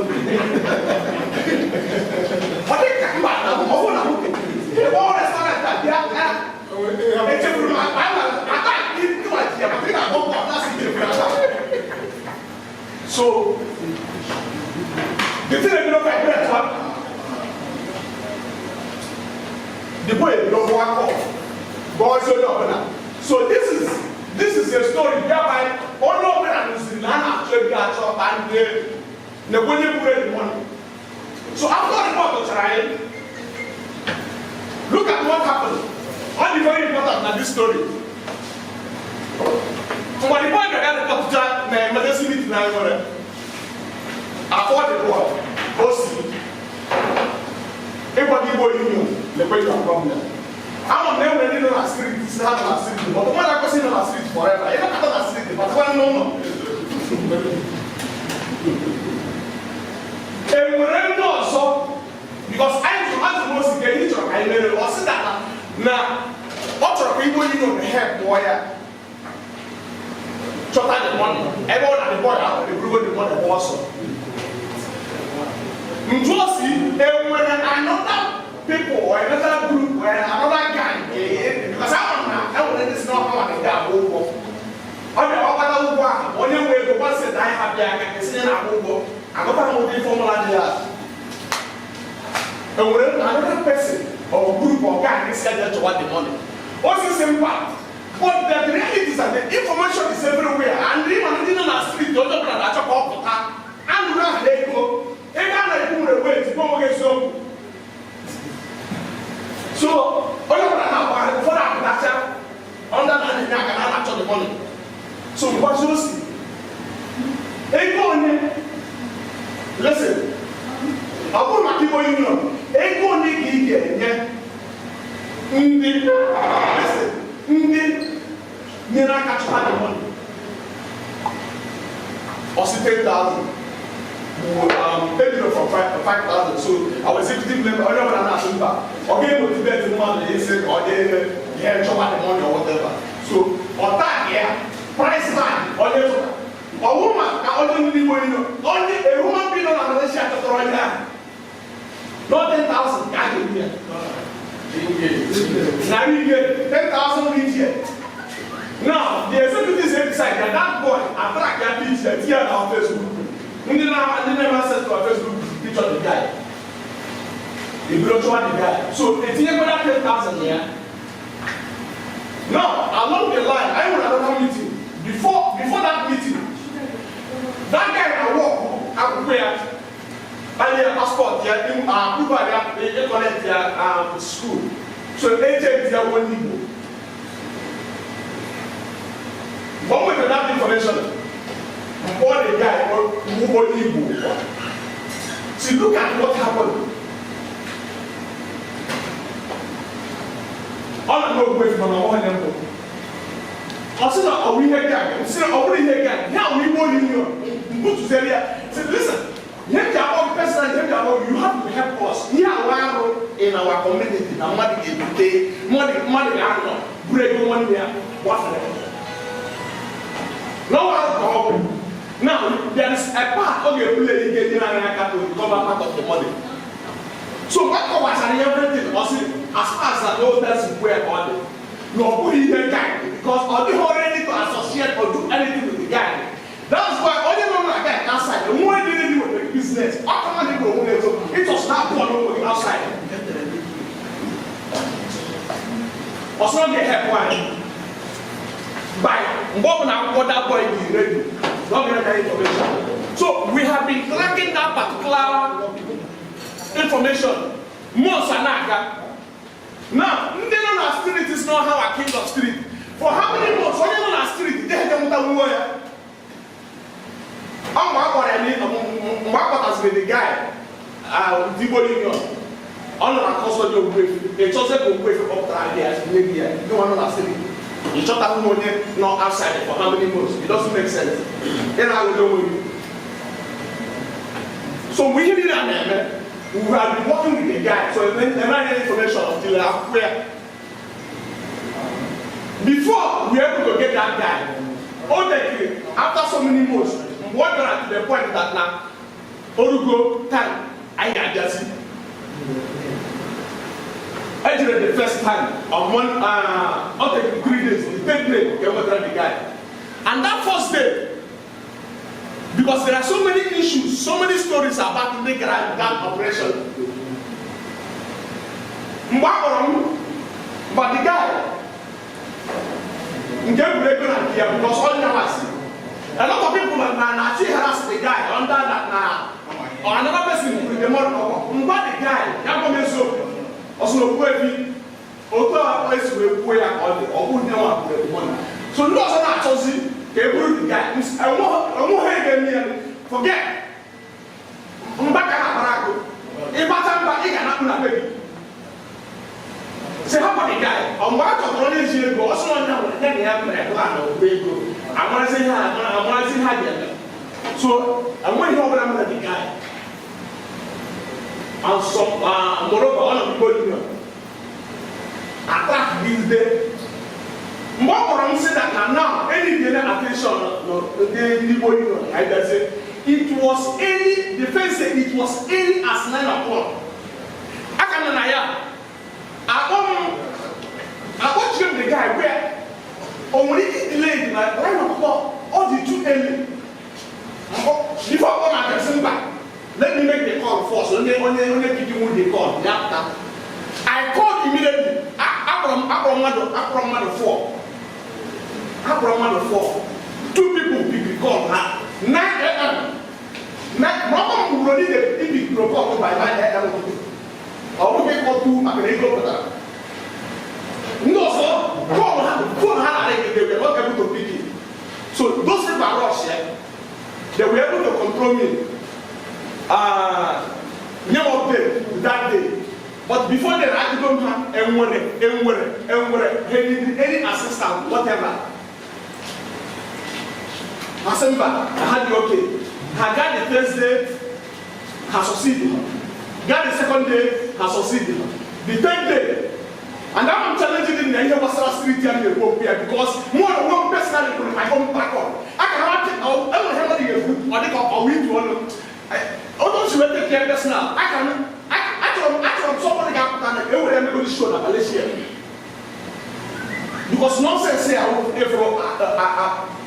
ọ dị ka mba na ọ bụrụ na moto ịkpọ restaurant a bịa echefuru m akpa ata ịwa ji ya maka ị na-akpọ mbọ na-asị ichefuru akpa. So the thing ebido vibrate wa, the boy ebido gụọ akọ gọọzi onye ọbụla. So this is a story whereby onye ọbụla nụziri na a na-achọ ego achọ and na-ekwe onye buru the money. So after report chara anyị, look at what happened. Ọ dị very important na this story. Mgbe the boy bịara report na emergency meeting anyị nwere, akpọ the boy, o si ịgwa gị Igbo Union lekwe your problem. Ama m na enwere ndị nọ na street si ha nọ na street, but mmadụ akwesịghị nọ na street forever. Ị nọkọta na street, batakwa n'ụlọ. Enwere ndị ọzọ, because anyị jụrụ azụ m osi ka ihe chọrọ ka anyị mere. Ọ sị na ọ chọrọ ka Igbo Union help pụọ ya chọta the money, ebe ọ na the boy ahụ eburugo the money gba ọsọ. Njụọ si enwere another people or another group or another gang, because ama m na enwere ndị si n'ọha ma na agba ụgwọ. Ọ bịara ọgbata ụgwọ ahụ, onye nwe ego gbasị na anyị hapịa aka esi na agba ụgwọ agụtara m ụdị formula dị ya. Enwere another person or group or gang si aja chọwa the money? Osisi mkpa. But the reality is that the information is everywhere, and ịma ndị nọ na street, onye ọbụla na-achọ ka ọ pụta anụrụ aha ego. Ego a na-ekwu nwere wait gwa onwe gị eziokwu. So onye ọbụla na-agbagharị, ụfọdụ apụtacha ọnda na na-enye aka na a na-achọ the money. So mgbazi osi ego onye, listen, ọ bụrụ maka Igbo Union, ego onye ka ị ga-enye ndị, listen, ndị Nyere aka chụta the money. Ọ sị 10,000. Ebidoro from 5,000, so our executive member, onye ọbụla na-asị mba, ọ ga-emotivate mmadụ isi ka ọ dị ihe chọwa the money or whatever. So ọ tag ya price tag onye zụta ọwụ ma ka onye ndị Igbo niile, onye a human being nọ na Malaysia chọtara onye ahụ no 10,000 ka a ga-enye ya narị ike 10,000 ringgit. Now the executives dey decide that that boy attract ya picture, tinye ya na Facebook. Ndị na-eme access to our Facebook picture the guy, ebido chọwa the guy, so etinyekwara 10,000 ya. Now along the line, anyị nwere another meeting. Before that meeting, that guy na work akwụkwọ ya, banye ya passport ya, approval ya, ịconnect ya school. So agent ya wụ ndị Igbo. Mgbe o nwetara that information, mgbe ọ dị guy wụ onye Igbo, see, look at what happened. Ọ nọ n'ogbu mana ọ onye mbụ, ọ sị na ọ bụ ihe gang, sị na ọ bụrụ ihe gang ya wụ Igbo Union mbutuzere ya. Sị, listen, ihe m ji akpọ gị personal, ihe m ji akpọ gị, you have to help us. Ihe awa arụ in our community na mmadụ ga-ebute mmadụ ga-anọ buru ego nwanne ya gbafere n'ọnwa arụ ka ọ bụ. Now there is a part ọ ga-ebule ike ga-enyere anyị aka to recover part of the money. So mgbe a kọwachara ya everything, ọ sị as far as that old person where ọ dị na ọ bụghị ihe gang, because ọ dịghị ready to associate or do anything with the gang. That's why onye nọ na gang outside enweghị dị ready with the business. Ọ kama dị bụ onwe ezo ịtọs na abụọ n'onwe gị outside. Ọsọ ga-ehepụ anyị by mgbe ọ bụla akwụkwọ that boy dị ready na ọ ga-enye information. So we have been tracking that particular information months a na-aga. Now ndị nọ na street is not how a king of street for how many months, onye nọ na street dị ha nweta nwuo ya. Ọ mgbe a kpọrọ ya, mgbe a kpọtasịrị the guy, Igbo Union, ọ nọ na custody Ogbuefi. Ịchọzie ka Ogbuefi kpọpụtara gị ya, nye gị ya, gị nwa nọ na street, ịchọta nwa onye nọ outside for how many months? It doesn't make sense. Ị na-aghọta onwe gị. So mgbe ihe niile a na-eme, we have been working with the guy, so eme anyị information until akwụkwọ ya. Before we able to get that guy, o dekiri after so many months, mgbe ọ bịara to the point that na orugo time anyị ga-abịazi. Ejire the first time on one, ọ take 3 days. The third day ka enwetara the guy. And that first day, because there are so many issues, so many stories about ndị gara that operation, mgbe a kpọrọ m, but the guy nke egwuregwu na nke ya, because ọ nyawasị a lot of people na na-achị harass the guy under that na or another person kwuru the money. Mgba the guy ya gwa m eziokwu, ọ sị na Ogbuefi otu a esi wee kwuo ya ka ọ dị, ọ bụghị nye nwa kwuru the money. So ndị ọzọ na-achọzi ka e buru the guy, enweghị ga-eme ya. Forget mgba ka na-akpara akụ, ịgbata mgba ị ga-anakpụ na be gị. Si hapụ the guy. Ọ mgbe a chọtara onye ji ego, ọ sị na onye nwere ya na ya mere plan ogbu ego, amarazi ihe amarazi ha ga-eme. So enweghị ihe ọbụla mere the guy. And some moreover, ọ nọ n'Igbo Union attack this day. Mgbe ọ kpọrọ m sị na now any dey attention ndị Igbo Union ka anyị bịazie. It was early, the first day, it was early as 9 o'clock. Aka nọ na ya akpọ m, akpọchiri m the guy where o nwere ike delay na 9 o'clock, ọ dị too early. Before ọ na-abịa, mba, let me make the call first. Onye pick nwu the call ya pụta. I called immediately. Akpọrọ mmadụ four, akpọrọ mmadụ four. Two people pick the call ha 9 a.m. Na ma ọ bụ mgbe niile ipick the call by 9 a.m ụtụtụ, ọ bụghị ịkpọtu maka na ego pụtara. Ndị ọzọ call ha, phone ha na-arị, they were not able to pick it. So those people rush ya, they were able to control me, nye m update that day. But before then, ajụgo m ha enwere ha need any assistance, whatever. Ha sị mba, na ha dị okay. Ha gaa the first day, ha succeed. Gaa the second day, ha succeed. The third day, and I'm challenging them na ihe gbasara street ya na-ekwu okwu ya, because mụ na onwe m personally nwere my own backup. A ka ha enwere ihe mmadụ ga-ekwu, ọ dịka ọwụ itu ọnụ. Otu o si wee take care personal, aka m achọrọ m somebody ga-apụta na ewere emegodi show na Malaysia, because nonsense here efuru,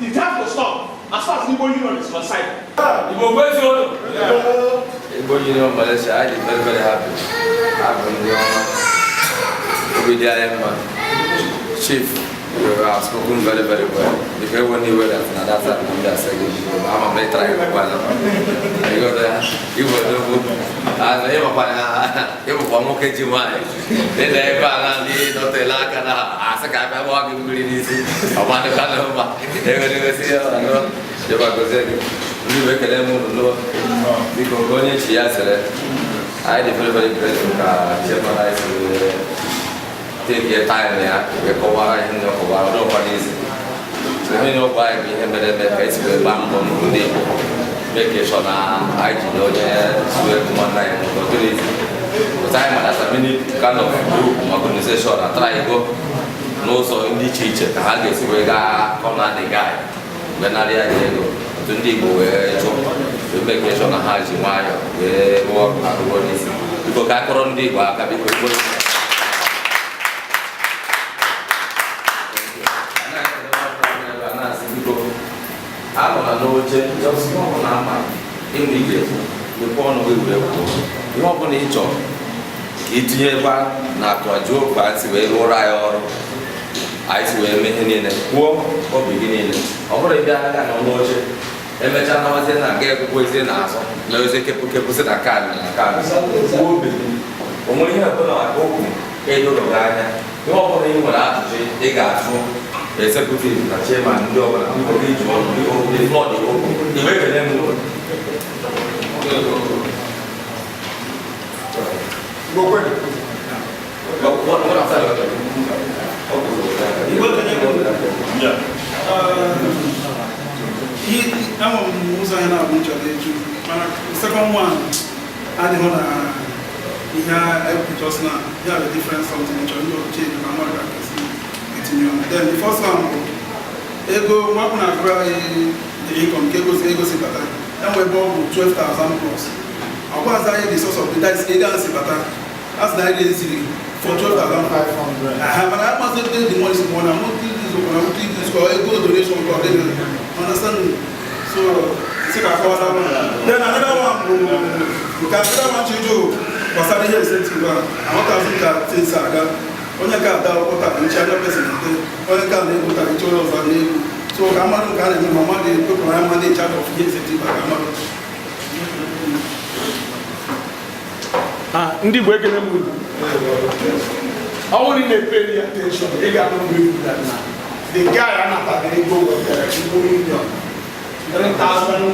it has to stop as far as Igbo Union is concerned. Igbo kwezuonu! Igbo Union Malaysia, I dey very, very happy. Abụ ndị ọma. Obi dị anyị mma. Chief, you have spoken very, very well. If you ever knew that na that time ndị asị gị, ama m na ịtara gị kwana. Ịghọta ya, Igbo n'okwu. And ịmakwa na ịbụkwa nwoke ji nwaanyị. Dị na ebe a na ndị nọtele aka na asị ka abịa gbaa gị mmiri n'isi. Ọmadịkwa na mma. Ewere iwesi ya ọnụ. Jehova gọzie gị. Ndị Igbo, ekele m unu lụọ. Biko, nke onye chi ya sịrị, anyị dị very, very grateful ka chairman anyị siri wee take your time ya wee kọwara ihe ndị ọ kọwara ọdọkwa n'isi. So ihe na ọgwa anyị bụ ihe mere eme, ka esi wee gbaa mbọ n'obodo Igbo make sure na anyị jide onye si wee bụ nwanne anyị nwoke. Ọ dịrị easy. But anyị ma that many kind of group organization na try go n'ụzọ ndị iche iche ka ha ga-esi wee gaa kọna the guy wee narị ya ego. Otu ndị Igbo wee chụ wee make sure na ha ji nwayọọ wee rụọ ọrụ ha rụọ n'isi. Biko, ka akọrọ ndị Igbo aka, biko. Igbo na-asị, biko, anọla n'oche. Just ihe ọbụla ama ịnwe ike mepee ọnụ gị wee kwuo ihe ọbụla ị chọrọ ka itinyekwa na akụ ka si wee rụọrọ anyị ọrụ, anyị si wee mee ihe niile. Kwuo obi gị niile. Ọ bụrụ ịbịa aka nọ n'oche, emechaa nawazie na aga ekwukwezie n'azụ mewezie kepụ kepụ si na kaadị na kaadị. Kwuo obi gị. O nwere ihe ọbụla okwu edoro gị anya, ihe ọbụla ị nwere ajụjụ ị ga-ajụ executive na chairman, ndị ọbụla, biko, gị jụọ. The floor dị open. Igbe, ekele m unu. What after the Igbo, ekele m unu. Ihe enwere m ụzọ anyị na-abụ m chọrọ ịjụ, mana second one adịghị na ihe ekwu just now. Ya bụ different something chọrọ ndị ọchịchị ka mmadụ ka kesi etinye ọnụ. Then the first one bụ ego mwapụ na agụrụ anyị, the income nke ego ego si bata. Enwe ebe ọ bụ 12,000 plus. Ọ gwazi anyị the source of the, that is, ego ahụ si bata. A sị na anyị ga-eziri for 12,500. Aha, mana amazi ebe the money si pụọ, na monthly dues na weekly dues, ka ego donation, ka ọ dị, understand me? So sị ka akọwa that one. Then another one bụ nke another one chijo gbasara ihe incentive a. Aghọtazi ka things aga. Onye nke ada ụta nchi anya person nte, onye nke a na-egwu ta nchi, onye ọzọ na-egwu. So ka mmadụ nke a na-eme, ma mmadụ ekpepụrụ anya mmadụ in charge of ihe incentive a, ka mmadụ. Ah, ndị Igbo, ekele m unu. Ọ bụrụ na ị na-epay ya attention, ị ga-anụ mgbe ikwu that na the guy anataghị ego wetara Igbo Union $3,000,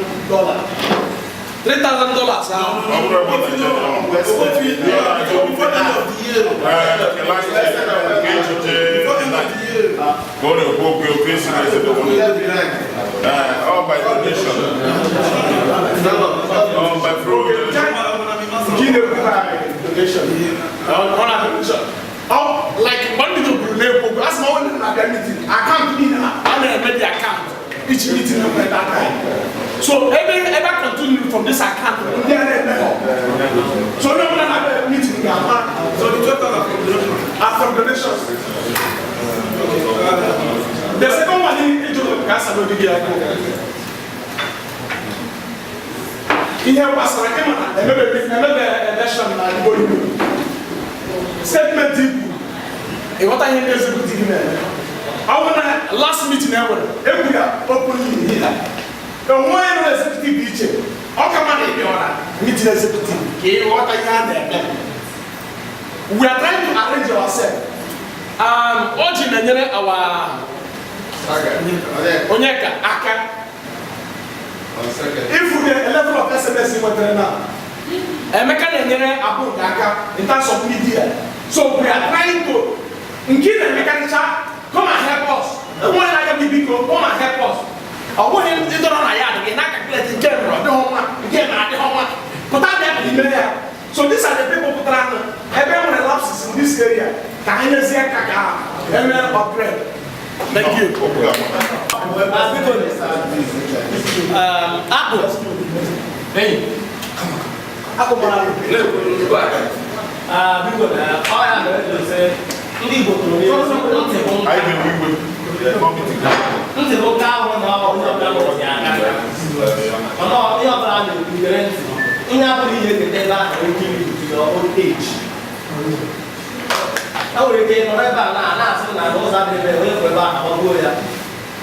$3,000 ahụ. Ọ bụrụ ebe ọ na-eje Before end of the year. Last year, nke echiche Before end of the year. Ka ọ na-ekwu okwu otu esi na-ezebe. Ọ by donation, ọ by through donation. Nke ị na-ekwu na donation, ọ na donation, ọ like mgbe ndị buru na-ekwu okwu, a sị na ọ na-abịa meeting, account niile a na-eme the account each meeting na that time. So ebe continue from this account ndị a na-eme ha. So onye ọbụla na-abịa meeting ga-ama. So the 12,000 from donation. Are from donations. The second one ị jụrụ ka a sara ogige ya bụ ihe gbasara ịma na emebe election na Igbo Union. Statement ikwu, ịghọta ihe ndị executive na-eme. Ọ bụ na last meeting e nwere, ekwu ya openly here, onwe onye nọ executive iche. Ọ ka mma na ịbịa ọra meeting executive ka ịghọta ihe a na-eme. We are trying to arrange ourselves. O ji na-enyere our Onyeka aka. If the level of SMS ị nwetara na Emeka na-enyere Abụga aka in terms of media. So we are trying to nke ị na-emekarịcha, come and help us. Onwe na-aga gị, biko, come and help us. Ọ bụghị ịdọrọ na ya adịghị na calculate nke mere ọ dịghị mma, nke mere adịghị mma, pụta bịa ka ime ya. So these are the people pụtara nụ ebe e nwere lapses in this area ka anyị nyezie aka ka eme upgrade. Thank you. Akpụ akpụ mara. Biko na ọ ya mere eji sị ndị Igbo tụrụ n'ilu sị ntị bụ nka. Anyị ga-enwe iwe kọmiti. Ntị bụ nka ahụ na ọ onye ọbụla nụrụ ya aka. Mana ihe ọbụla a na-ekwu, gere ntị. Ihe abụghị ihe eketa ebe ahụ nwere ike iri to your old age. E nwere ike nọrọ ebe a na-asị na ụzọ adịghị ebe onye kwụ ebe ahụ agbagbuo ya.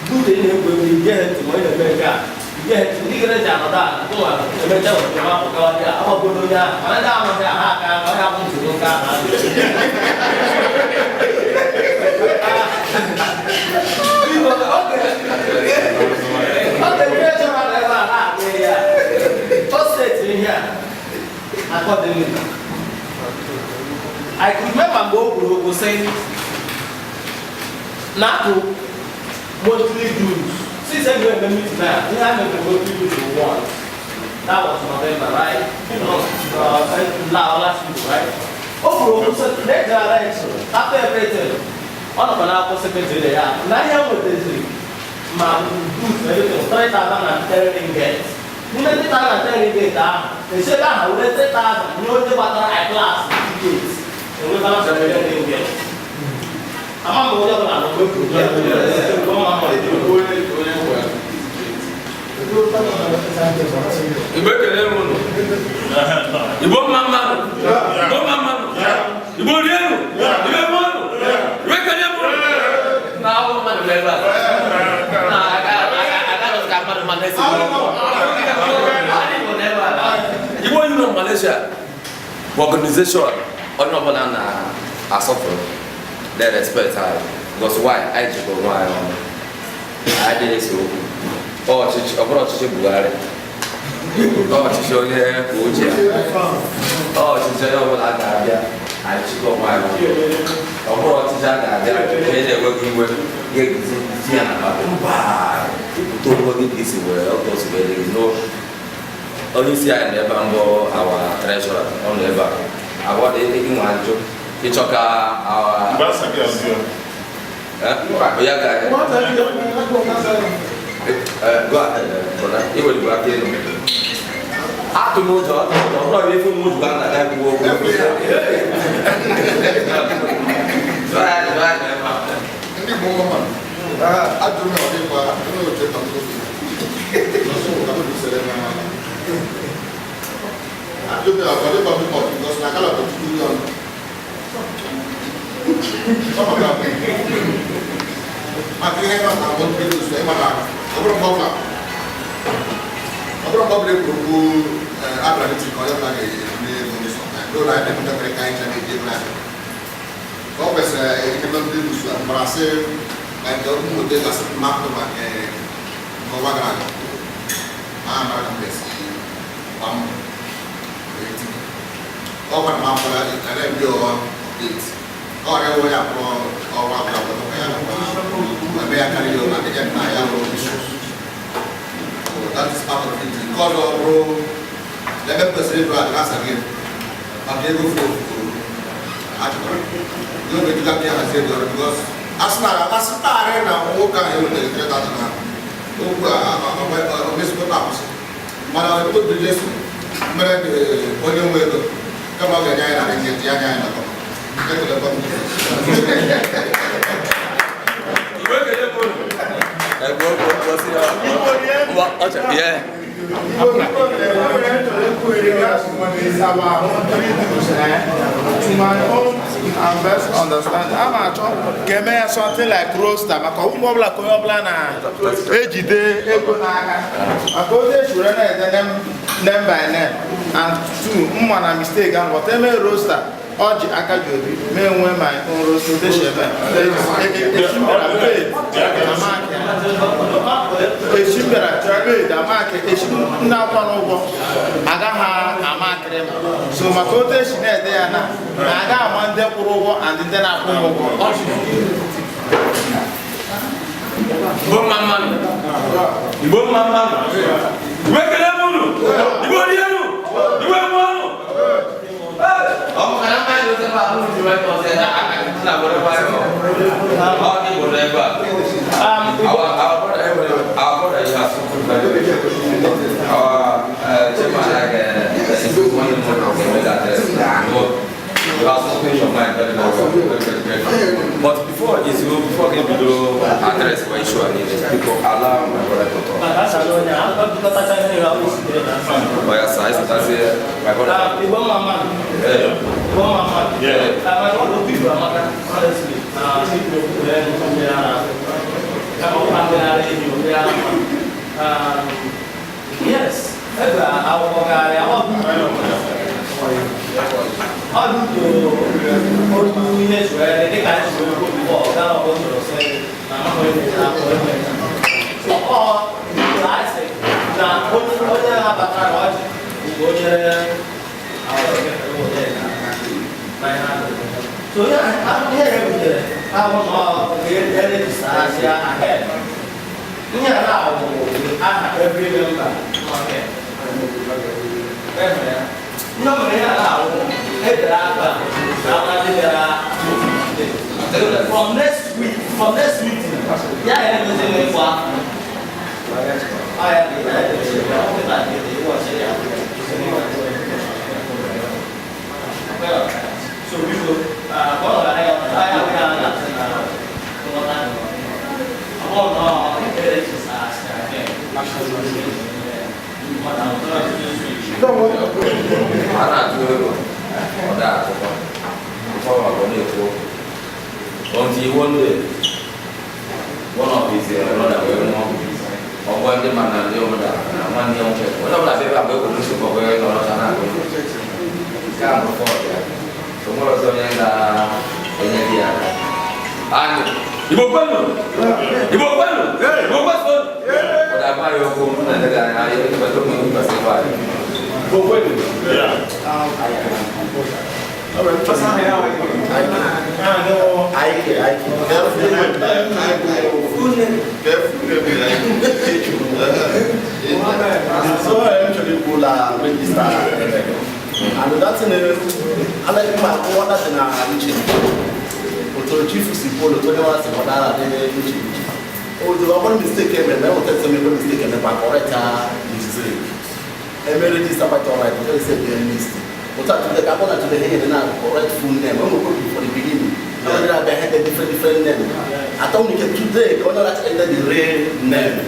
Bute na-egwu egwu, ige ntị ma onye na-eme nke a, ige ntị. Ndị gere ntị anọdụ ala gụnwa emecha were ma apụtawa dị agbagbuo onye ahụ, mana ndị amaghị aha aka ọhịa bụ ntị bụ nke ahụ adịghị. Biko, oge ndị chọrọ na ebe a na-agụ ihe a, o setịrị ihe a accordingly. I could remember mgbe o kwuru okwu sị na-atụ monthly dues. Since I eme meeting na ihe a mebiri monthly dues bụ one. That was November, right? No, last week, right? O kwuru okwu sị na ejere election after everything, ọ nọkwa n'akwụkwọ secretary ya na ihe nwetaziri ma dues na everything 3,010 ringgit. N'ime 3,010 ringgit ahụ, esi ebe ahụ were 3,000 nye onye gbatara I class ticket, enwe balance of 10 ringgit. Ama m onye ọbụla nọ mgbe kwuru ya. Onye nwe. Igbo, ekele m unu. Igbo mma mmanụ, Igbo mma mmanụ, Igbo rienu, Igbo mmanụ, Igbo ekele m unu. Na awụ mmadụ bụ ebe a na aga aga aga ka mmadụ ma na-esi Igbo a. Igbo Union Malaysia bụ organization onye ọbụla na-asọpụrụ. They respect anyị because why? Anyị jikọrọ onwe anyị ọnụ, anyị adịghị ese okwu. Ọ ọchịchị, ọ bụrụ ọchịchị Buhari, ọ ọchịchị onye kwuo uche ya, ọ ọchịchị onye ọbụla ga-abịa, anyị chịkọ onwe anyị ọnụ. Ọ bụrụ ọchịchị a ga-abịa onye na-enweghị iwe ga-eguzi ji ya na mba ịpụta onwe gị ka isi wee ọtọ si wee dị gị. No, onye isi anyị nọ ebe a mbụ, our treasurer, ọ nọ ebe a agwa dị inwe ajụjụ ịchọ ka our Mgbe asa gị azụ ya. Eh? Ya ga. Go ahead, brother. Iwe aka elu. Atụ m ụjọ, atụ m ụjọ. Ọ bụrụ ife m ụjọ ka m na-aga ekwu okwu. Go ahead, go ahead, Emma. Ndị Igbo mma, ajụrụ m ọ dịkwa onye oche ka m n'obi ka m dusere na ajụrụ m ọ dịkwa m because na akala bụ tutu ya ọnụ. Ọ maka ihe maka monthly dues, ịma na ọ bụrụ mgbe ọbụla ọ bụrụ mgbe ọbụla ekwuru okwu abịara meeting ka onye ọbụla ga-ebuli ego ndị sọ n'ụlọ anyị na-emetakịrị ka anyị ncha na-eji ego na-abịa ka ọ kwesịrị ihe monthly dues mgbara sị na nke mmụta gasị mmakụ ma nke ọnwa gara aga ma amara ka m ga-esi gba mbọ wee tinye ọ gwara m akwara na ndị ọwa update ka ọ ghara onye akwụrụ ọnwa abụla abụla ya nakwa ebe ya karịrị ụlọ adịghị na ya bụrụ issues. So that is part of it. Nke ọzọ bụrụ ebe m kwesịrị ịdụ adịghị gị maka ego furu ofuru achọtara ihe oge dịka ka ya hazie ego ọrụ because asị na asị taarị na nwoke ahụ ewetara 3,000 na okwu a omezikọta akwụsị, mana obi Jesu mere dị onye nwe ego kama ọ ga-enye anyị narị nkeji ya nye anyị nakọ. Ekelekwa m. Igbo, ekele m unu. Egwu okwu okwu osi ya. Ngwa, ọ chọrọ, yeah. To my own and best understanding, a na-achọ ka eme ya something like roster maka ụmụ ọbụla ka onye ọbụla na-ejide ego n'aka maka otu esi were na-ede name by name and two mma na mistake ahụ, but eme roster ọ ji aka ji obi mee nwee my own roster otu esi eme echi m bịara paid echi m bịara paid amaki echi m na-akwa n'ụgwọ agaghị amakịrị m, so maka otu esi na-ede ya na na aga ama ndị kwụrụ ụgwọ and ndị na-akwụ m ụgwọ. Igbo mma mmanụ. Igbo mma mma nụ. Igbo ekele m unu. Igbo rienu. Igbo mụọnụ. Ọ maka na mmanya dị ebe a, unu ji wee kọzie na aka na were nwayọọ. Ọ dị Igbo nọ ebe a. Our brother, you have spoken very well. Our chairman, like, is one more of that, you have spoken your mind very well, very, very, very. But before this, before we do address for issue and people allow my brother to talk. Oh yes, sir. That's it. My brother. Igbo mma mma. Yeah. Igbo mma mma. Yeah. My brother, people, honestly, people who learn from there, kama ọ bụ ndị enyi ndị ara. Yes, ebe akwụkwọ karịa ọ dị otu ihe si wee dị dịka anyị si wee kwuo before gaa ọgbọ sọrọ sị na amaghị onye na-eche akwụkwọ eme. So ọ anyị sị na onye onye na-abatara na ọjị bụ onye na ihe a. So ihe ihe e butere ahụ na ọ e-register ahead. Ihe a na-awụ aha every member nọ here. Ihe ọ mere ihe a na-awụ edere aka na ama ndị bịara meeting today. From next week, from next meeting, ya ya edozi n'ịkwa afọ. Ọ ya dị ya edozi ya, ọ dị na dị ịwọchi ya. Well, so biko, ka ọ ghara ya ya ya na-asị na nghọta dị. Ọ bụrụ na ọ e-register ahead. A na-atụ ego, ọ daa akụkọ ọ ọ na-ekwu until one day one of his brother wee nwụọ. Ọgbọ ndị ma na ndị ọbụla na nwanne ya nwoke, onye ọbụla bịa ebe a mgbe ekwuru nsogbu ọgbọ nọrọcha na-agụ nke a bụ fault ya. So nwere ọzọ onye ga-enye gị ya aka. And Igbo kwenu! Igbo kwenu! Igbo kwenu! Ọ ga-agwa ya okwu m na ndị anya ya ịkwado ụmụ ihe kwesịrị ịgwa anyị. Igbo kwenu! Ike, Ike. So I'm actually pull a register. And that's in I like my order in our uche. Oto chief si polo to ne wa si modara de uche. O the one mistake e me na o tell me mistake e me correct mistake. E me register by all right, o say the list. But to the kabona to the head na correct full name. When we go for the beginning. Now we have had different different name. I don't get today, go not enter the real name.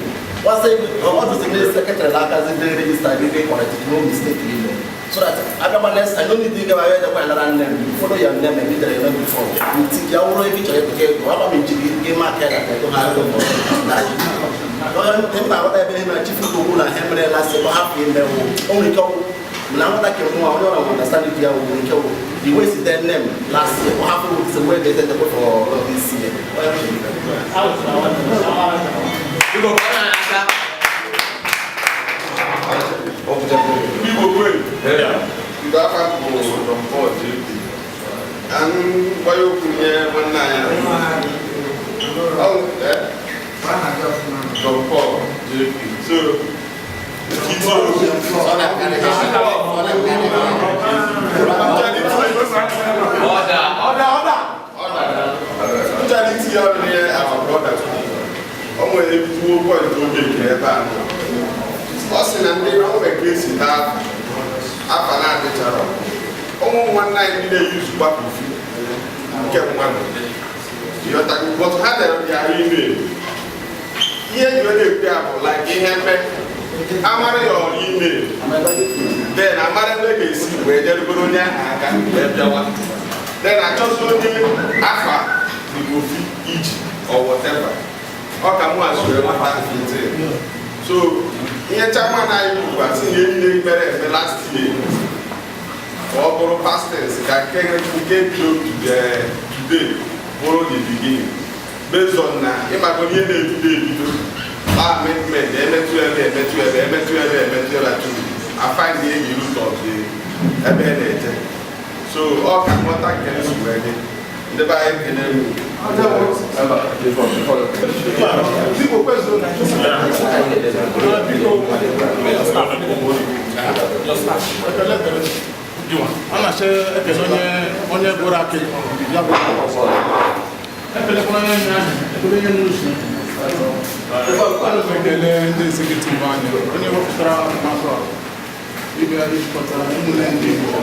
What say what is the secretary like as the register be correct, no mistake in. So that I next I don't need to go ahead and name. You follow your name and the name before. You think you are already trying to get go up in the market and go have no. Don't think about that be my chief to go na hemre last go have in there only go na what can mo I don't understand it here we go the way is their name last year what happened with the way they said the for this year. Igbo kwenu aka. Igbo kwenu. Ndị aka bụ John Paul JP. Ka m gwa ya okwu nye nwanne anyị. John Paul JP. So, Order. Order, order. Nchara itinye ọrụ n'ihe our brother. O nwere ezigbo point oge nke ebe a. Ọ sị na ndị o nwere ka esi taa afa na-adịchara. Ụmụ nwanne anyị ndị na-eyuzukwa kofi nke mmadụ. Ịghọtago? But ha dere ya email. Ihe eji wee na-ekwu ya bụ like ihe mme amara ya ọrụ email. Then amara ebe ga-esi wee jerugoro onye ahụ aka wee bịawa. Then achọzi onye afa dị kofi iji or whatever. Ọ ka mụ asụrụ nwata. So ihe chairman anyị kwuru asị ihe niile mere eme last year ka ọ bụrụ past tense, ka nke nke bido today bụrụ the beginning based on na ịmago ihe na-ebido ebido amendment emetụ ebe emetụ ebe emetụ ebe emetụ ebe to I find the root of the ebe na-eje. So ọ ka nghọta nke nsogbu dị ndị be anyị kene m. Biko kwezuo na biko. Ekele dịrị. A na-achọ ekele onye onye gwụrụ akị ya bụ ekelekwara onye nye ahụ ekele onye n'usu. Ana m ekele ndị executive anyị, onye wepụtara atụmatụ a ịbịa ijikọtara ụmụnne ndị Igbo.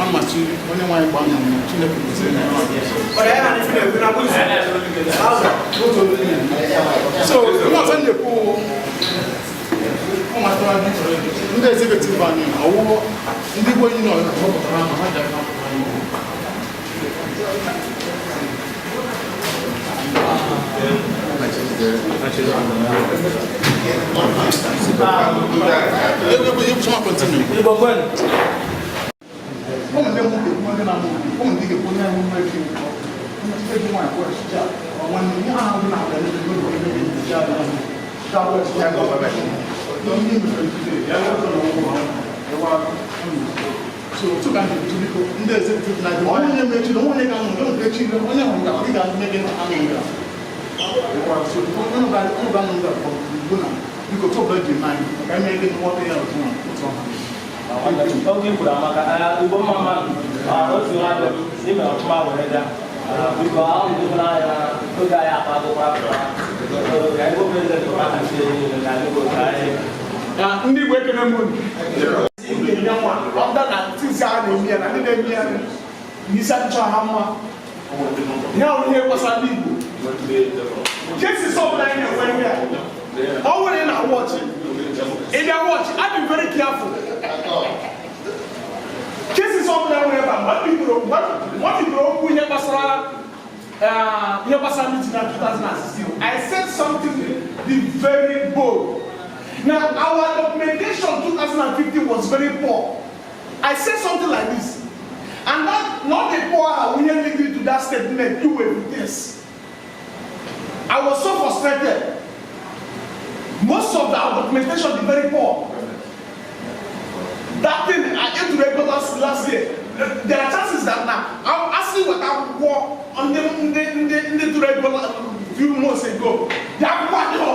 Amachi onye nwaanyị gbaa na Chineke gozie na so ihe ọzọ m na-ekwu, ụmụaka ndị executive anyị, ọwụwụ ndị Igbo Union họpụtara ha, ha ji aka họpụtara ha. Continue. Igbo kwenu. Ụmụ ndị nwoke ekwu, ndị na-amụ obi, ụmụ ndị ga-ekwu onye ahụ nwe efi ụtọ ego nwaanyị kwụ echicha nwanne ihe ahụ bụ na-abịa n'ebe n'oge ebe ebe ya ihe mefere today ya ọzọ na ụgwọ ewa. So otu ka ndị otu, biko, ndị executive na onye na-emechi na onye ga-anọ onye ga-echi onye hụrụ ga ị ga-eme gị anụ nga. So onye ga-anọ nga bụ na biko otu ọbụla ji eme anyị ka anyị mee gị nghọta ya otu otu ọha. Oge kwuru amaka. Igbo mma mma, otu nwa dị ime ọfụma were bịa. Biko, ahụ ndị n'anya oge anyị akpagokwara ka Igbo president maka ndị niile na Igbo ka anyị Ndị Igbo, ekene m unu. Ọbụda na tisi a na-eme ya na ndị na-eme ya n'isi achịcha ha mma ya ọrụ ihe gbasara ndị Igbo cases ọbụla anyị na-enwe ihe a ọ nwere na watch ịbịa watch adị very careful. Cases ọbụla nwere ebe a, mgbe bidoro okwu ihe gbasara meeting na 2016, I said something the very bold. Now, our documentation 2015 was very poor. I said something like this, and that not the poor are we lead to that statement. You were with this. I was so frustrated. Most of our documentation is very poor. That thing I came to record last year. There are chances that now I'm asking what akwụkwọ ndị ndị ndị ndị tụrụ ego few months ago. The akwụkwọ adịghọ.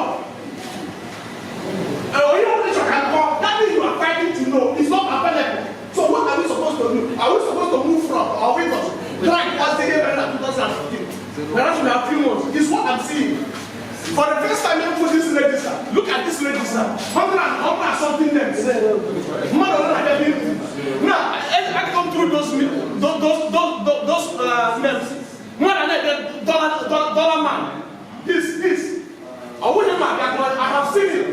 Onye ọbụla chọrọ ka nkọ, that thing you are fighting to know is not available. So what are we supposed to do? Are we supposed to move from or are we going to try and the year 2015? Whereas we have few months. It's what I'm seeing. For the first time in put this register, look at this register. Hundred and hundred and something names. Mmadụ ole na-abịa n'ihu? Now, I come through those names. Mmadụ na-ede dollar, dollar, dollar man. This. Ọ wụghị m abịa, but I have seen it.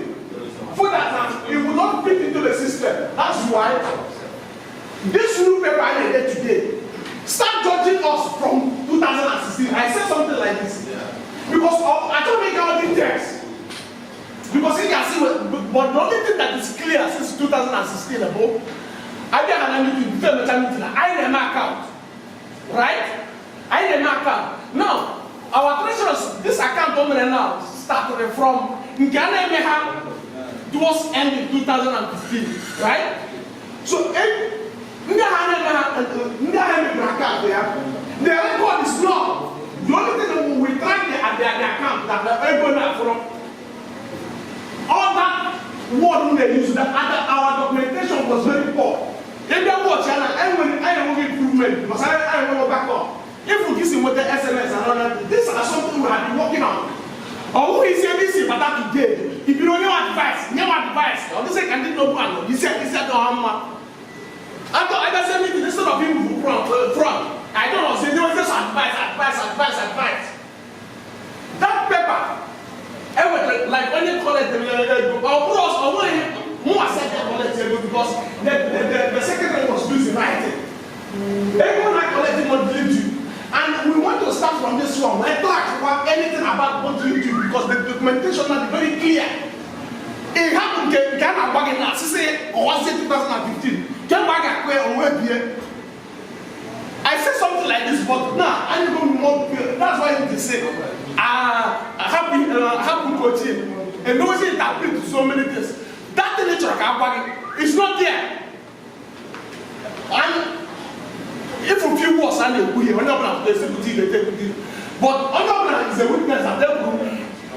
For that now, it will not fit into the system. That's why this new paper I get today, start judging us from 2016. I said something like this. Because I don't make all details. Because you can see, but the only thing that is clear since 2016 above, I did an meeting, before meeting, I never account. Right? I never account. Now, our treasurers, this account on now started from nke a na-eme ha towards end in 2015, right? So, ndị agha na-eme ha, ndị agha mebiri account ya, the record is not. The only thing we track the account that the ego na from all that word we dey use, that other, our documentation was very poor. Ebe watch ya na enwere anyị enweghị improvement because anyị enweghị backup. If we see nweta SMS and all that, these are something we have been working on. Ọ bụghị isi ebe isi bata today ibido nye advice, nye advice. Ọ dịsị ka ndị n'okwu anọ isi isi adị ọha mma. Atọ agazie meeting, instead of him front, I don't know, say there was just advice, advice, advice, advice. That paper enwetara like onye collect ego, ọ bụrụ ọ nweghị mụ accept collect ego because the secretary was busy writing. Ego na collect monthly due, and we want to start from this one. We talk about anything about monthly due because the documentation na very clear. It happened nke nke a na-agba gị na asịsị ọwazie 2015 kemgbe a ga-akụ ya onwe bie. I say something like this, but now I go more. That's why they say, ah, happy, happy coaching. And those interpret to so many things. That thing nature is not there. And if a few words a na-ekwu ihe, onye ọbụla pụta esepụta ile tekpụta, but onye ọbụla is a witness that they kwuru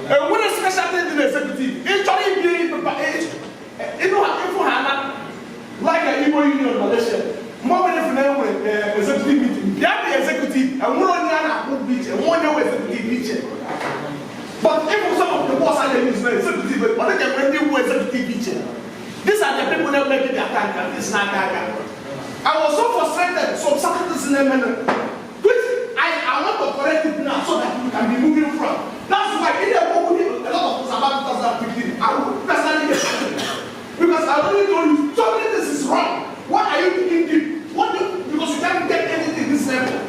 enwere special thing dị na executive. Ị chọrọ ibi ịnụ ịfụ ha na like a Igbo Union Malaysia, mgbe ọbụla efu na enwere executive meeting, bịa dị executive, enwere onye a na-akwụ ụgwọ iche, enwe onye nwe executive iche. But if some of the boss are use na executive, ọ dịka enwere ndị nwe executive iche. These are the people that make the attack and this na aka aka. I was so frustrated, some certain things na-eme, which I want to correct it now so that we can be moving from. That's why in the book, a lot of things about 2015, I will personally get angry. Because I already told you, so many things is wrong. Why are you thinking deep? What do, because you can't get anything this level.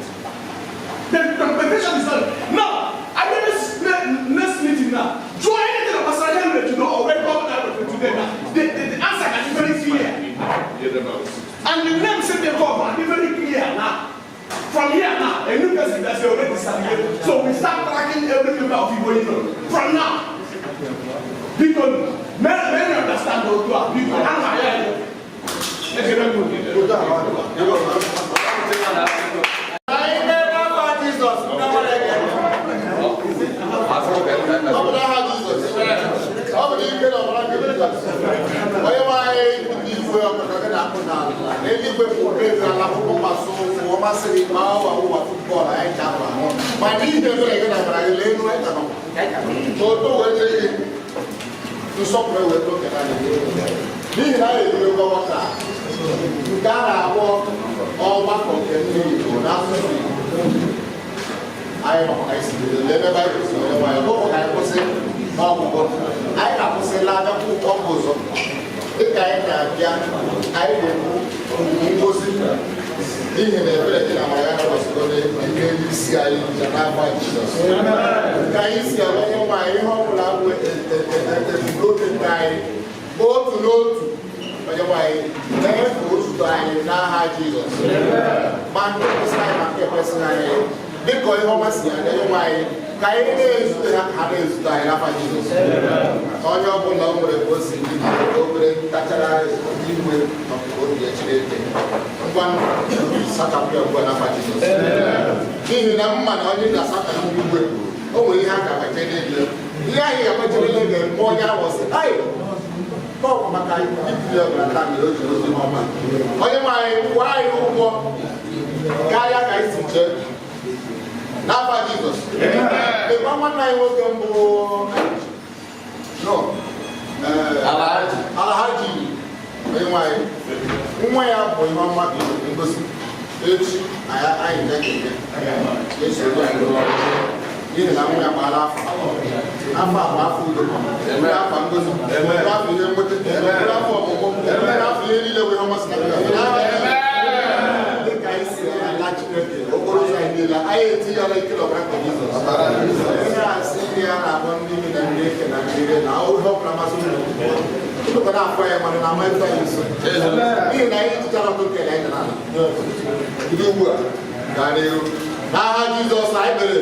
The documentation is not. Now, I mean this next meeting now. Do anything about Pastor to know or where governor today now? The answer can be very clear. And the name say they come can be very clear now. From here now, a new person that's already started. So we start tracking every member of Igbo Union. From now. Because many, many understand those two are people. I'm not here. Anyị na-ebe Jizọs, ndị ọma na-ege ntị. Ọ bụ n'aha Jizọs. Ọ bụ n'ike na ọbara nke Jizọs. Onye nwe anyị, ndị igwe ọkọchọ gị na-akpụ n'ala. N'eluigwe bụ elu ala akwụkwọ mgbasa ụkwụ ọ masịrị ma ọwa ụwa football anyị ka ahụ ahụ. Ma n'ihi ebere gị na amara gị, lee elu anyị ka nọ. N'otu wee dịrị gị, nsọpụrụ wee toke anyị. N'ihi na anyị ebido ọgbakọ a nke a na-akpọ ọgbakọ nke ndị Igbo n'asụsụ Igbo. Anyị nọkwa ka anyị si bido, lee ebe anyị kwụsịrị. Onye nwanyị, ọ bụrụ ka anyị kwụsị n'ọgwụgwọ, anyị na-akwụsịla abịakwa ọgwụ ọzọ. Dịka anyị na-abịa, anyị na-ekwu ngozi, n'ihi na ebere gị na amara ya nọkwasịgo n'elu isi anyị nja n'afa Jizọs. Ka anyị si ala, onye nwe anyị, ihe ọ bụla bụ ebumnobi nke anyị otu n'otu, onye nwe anyị, mee ka o zute anyị n'aha Jizọs, ma nke kwesịrị anyị ma nke kwesịrị anyị, dịka ihe ọma si anyị, onye nwe anyị, ka anyị na-ezute ha ka ha na-ezute anyị n'afa Jizọs. Onye ọbụla o nwere ka o si dị obere ntachara igwe obi ya, Chineke, ngwa, sachapụ ya ugbu a n'afa Jizọs, n'ihi na mma na onye ga-asachapụ igwe, o nwere ihe a ga-agbaje n'elu. Ihe anyị ga-agbajerele ga-eme onye ahụ sị ai ọ maka ibuli ọbụla taa mere o ji ozi ọma. Onye nwe anyị, kwụọ anyị ụgwọ karịa ka anyị si chee n'afa Jizọs. Lekwa nwanne anyị nwoke mbụ, no, Alhaji. Onye nwanyị, nwa ya bụ ihe ọma bụ ngosi echi anyị ga-enye eso, n'ihi na nwa ya gbaala afọ afọ a bụ afọ udo, bụrụ afọ ngozi, bụrụ afọ ihe nweta, bụrụ afọ ọmụmụ, bụrụ afọ ihe niile bụ ihe ọma si na dịka anyị si ala Chineke. Okporo ụzọ anyị niile, anyị etinyela ike n'ọbara nke Jizọs. Ihe a sị ndị a na-akpọ ndị imi na ndị eke na ndị ire na ihe ọbụla masị ụlọ ụlọ na-afọ ya, mana na ama ebe anyị nso, n'ihi na anyị jichara ọkụ nke na anyị n'ala bido ugbu a gaa n'ihu. N'aha Jizọs anyị kpere.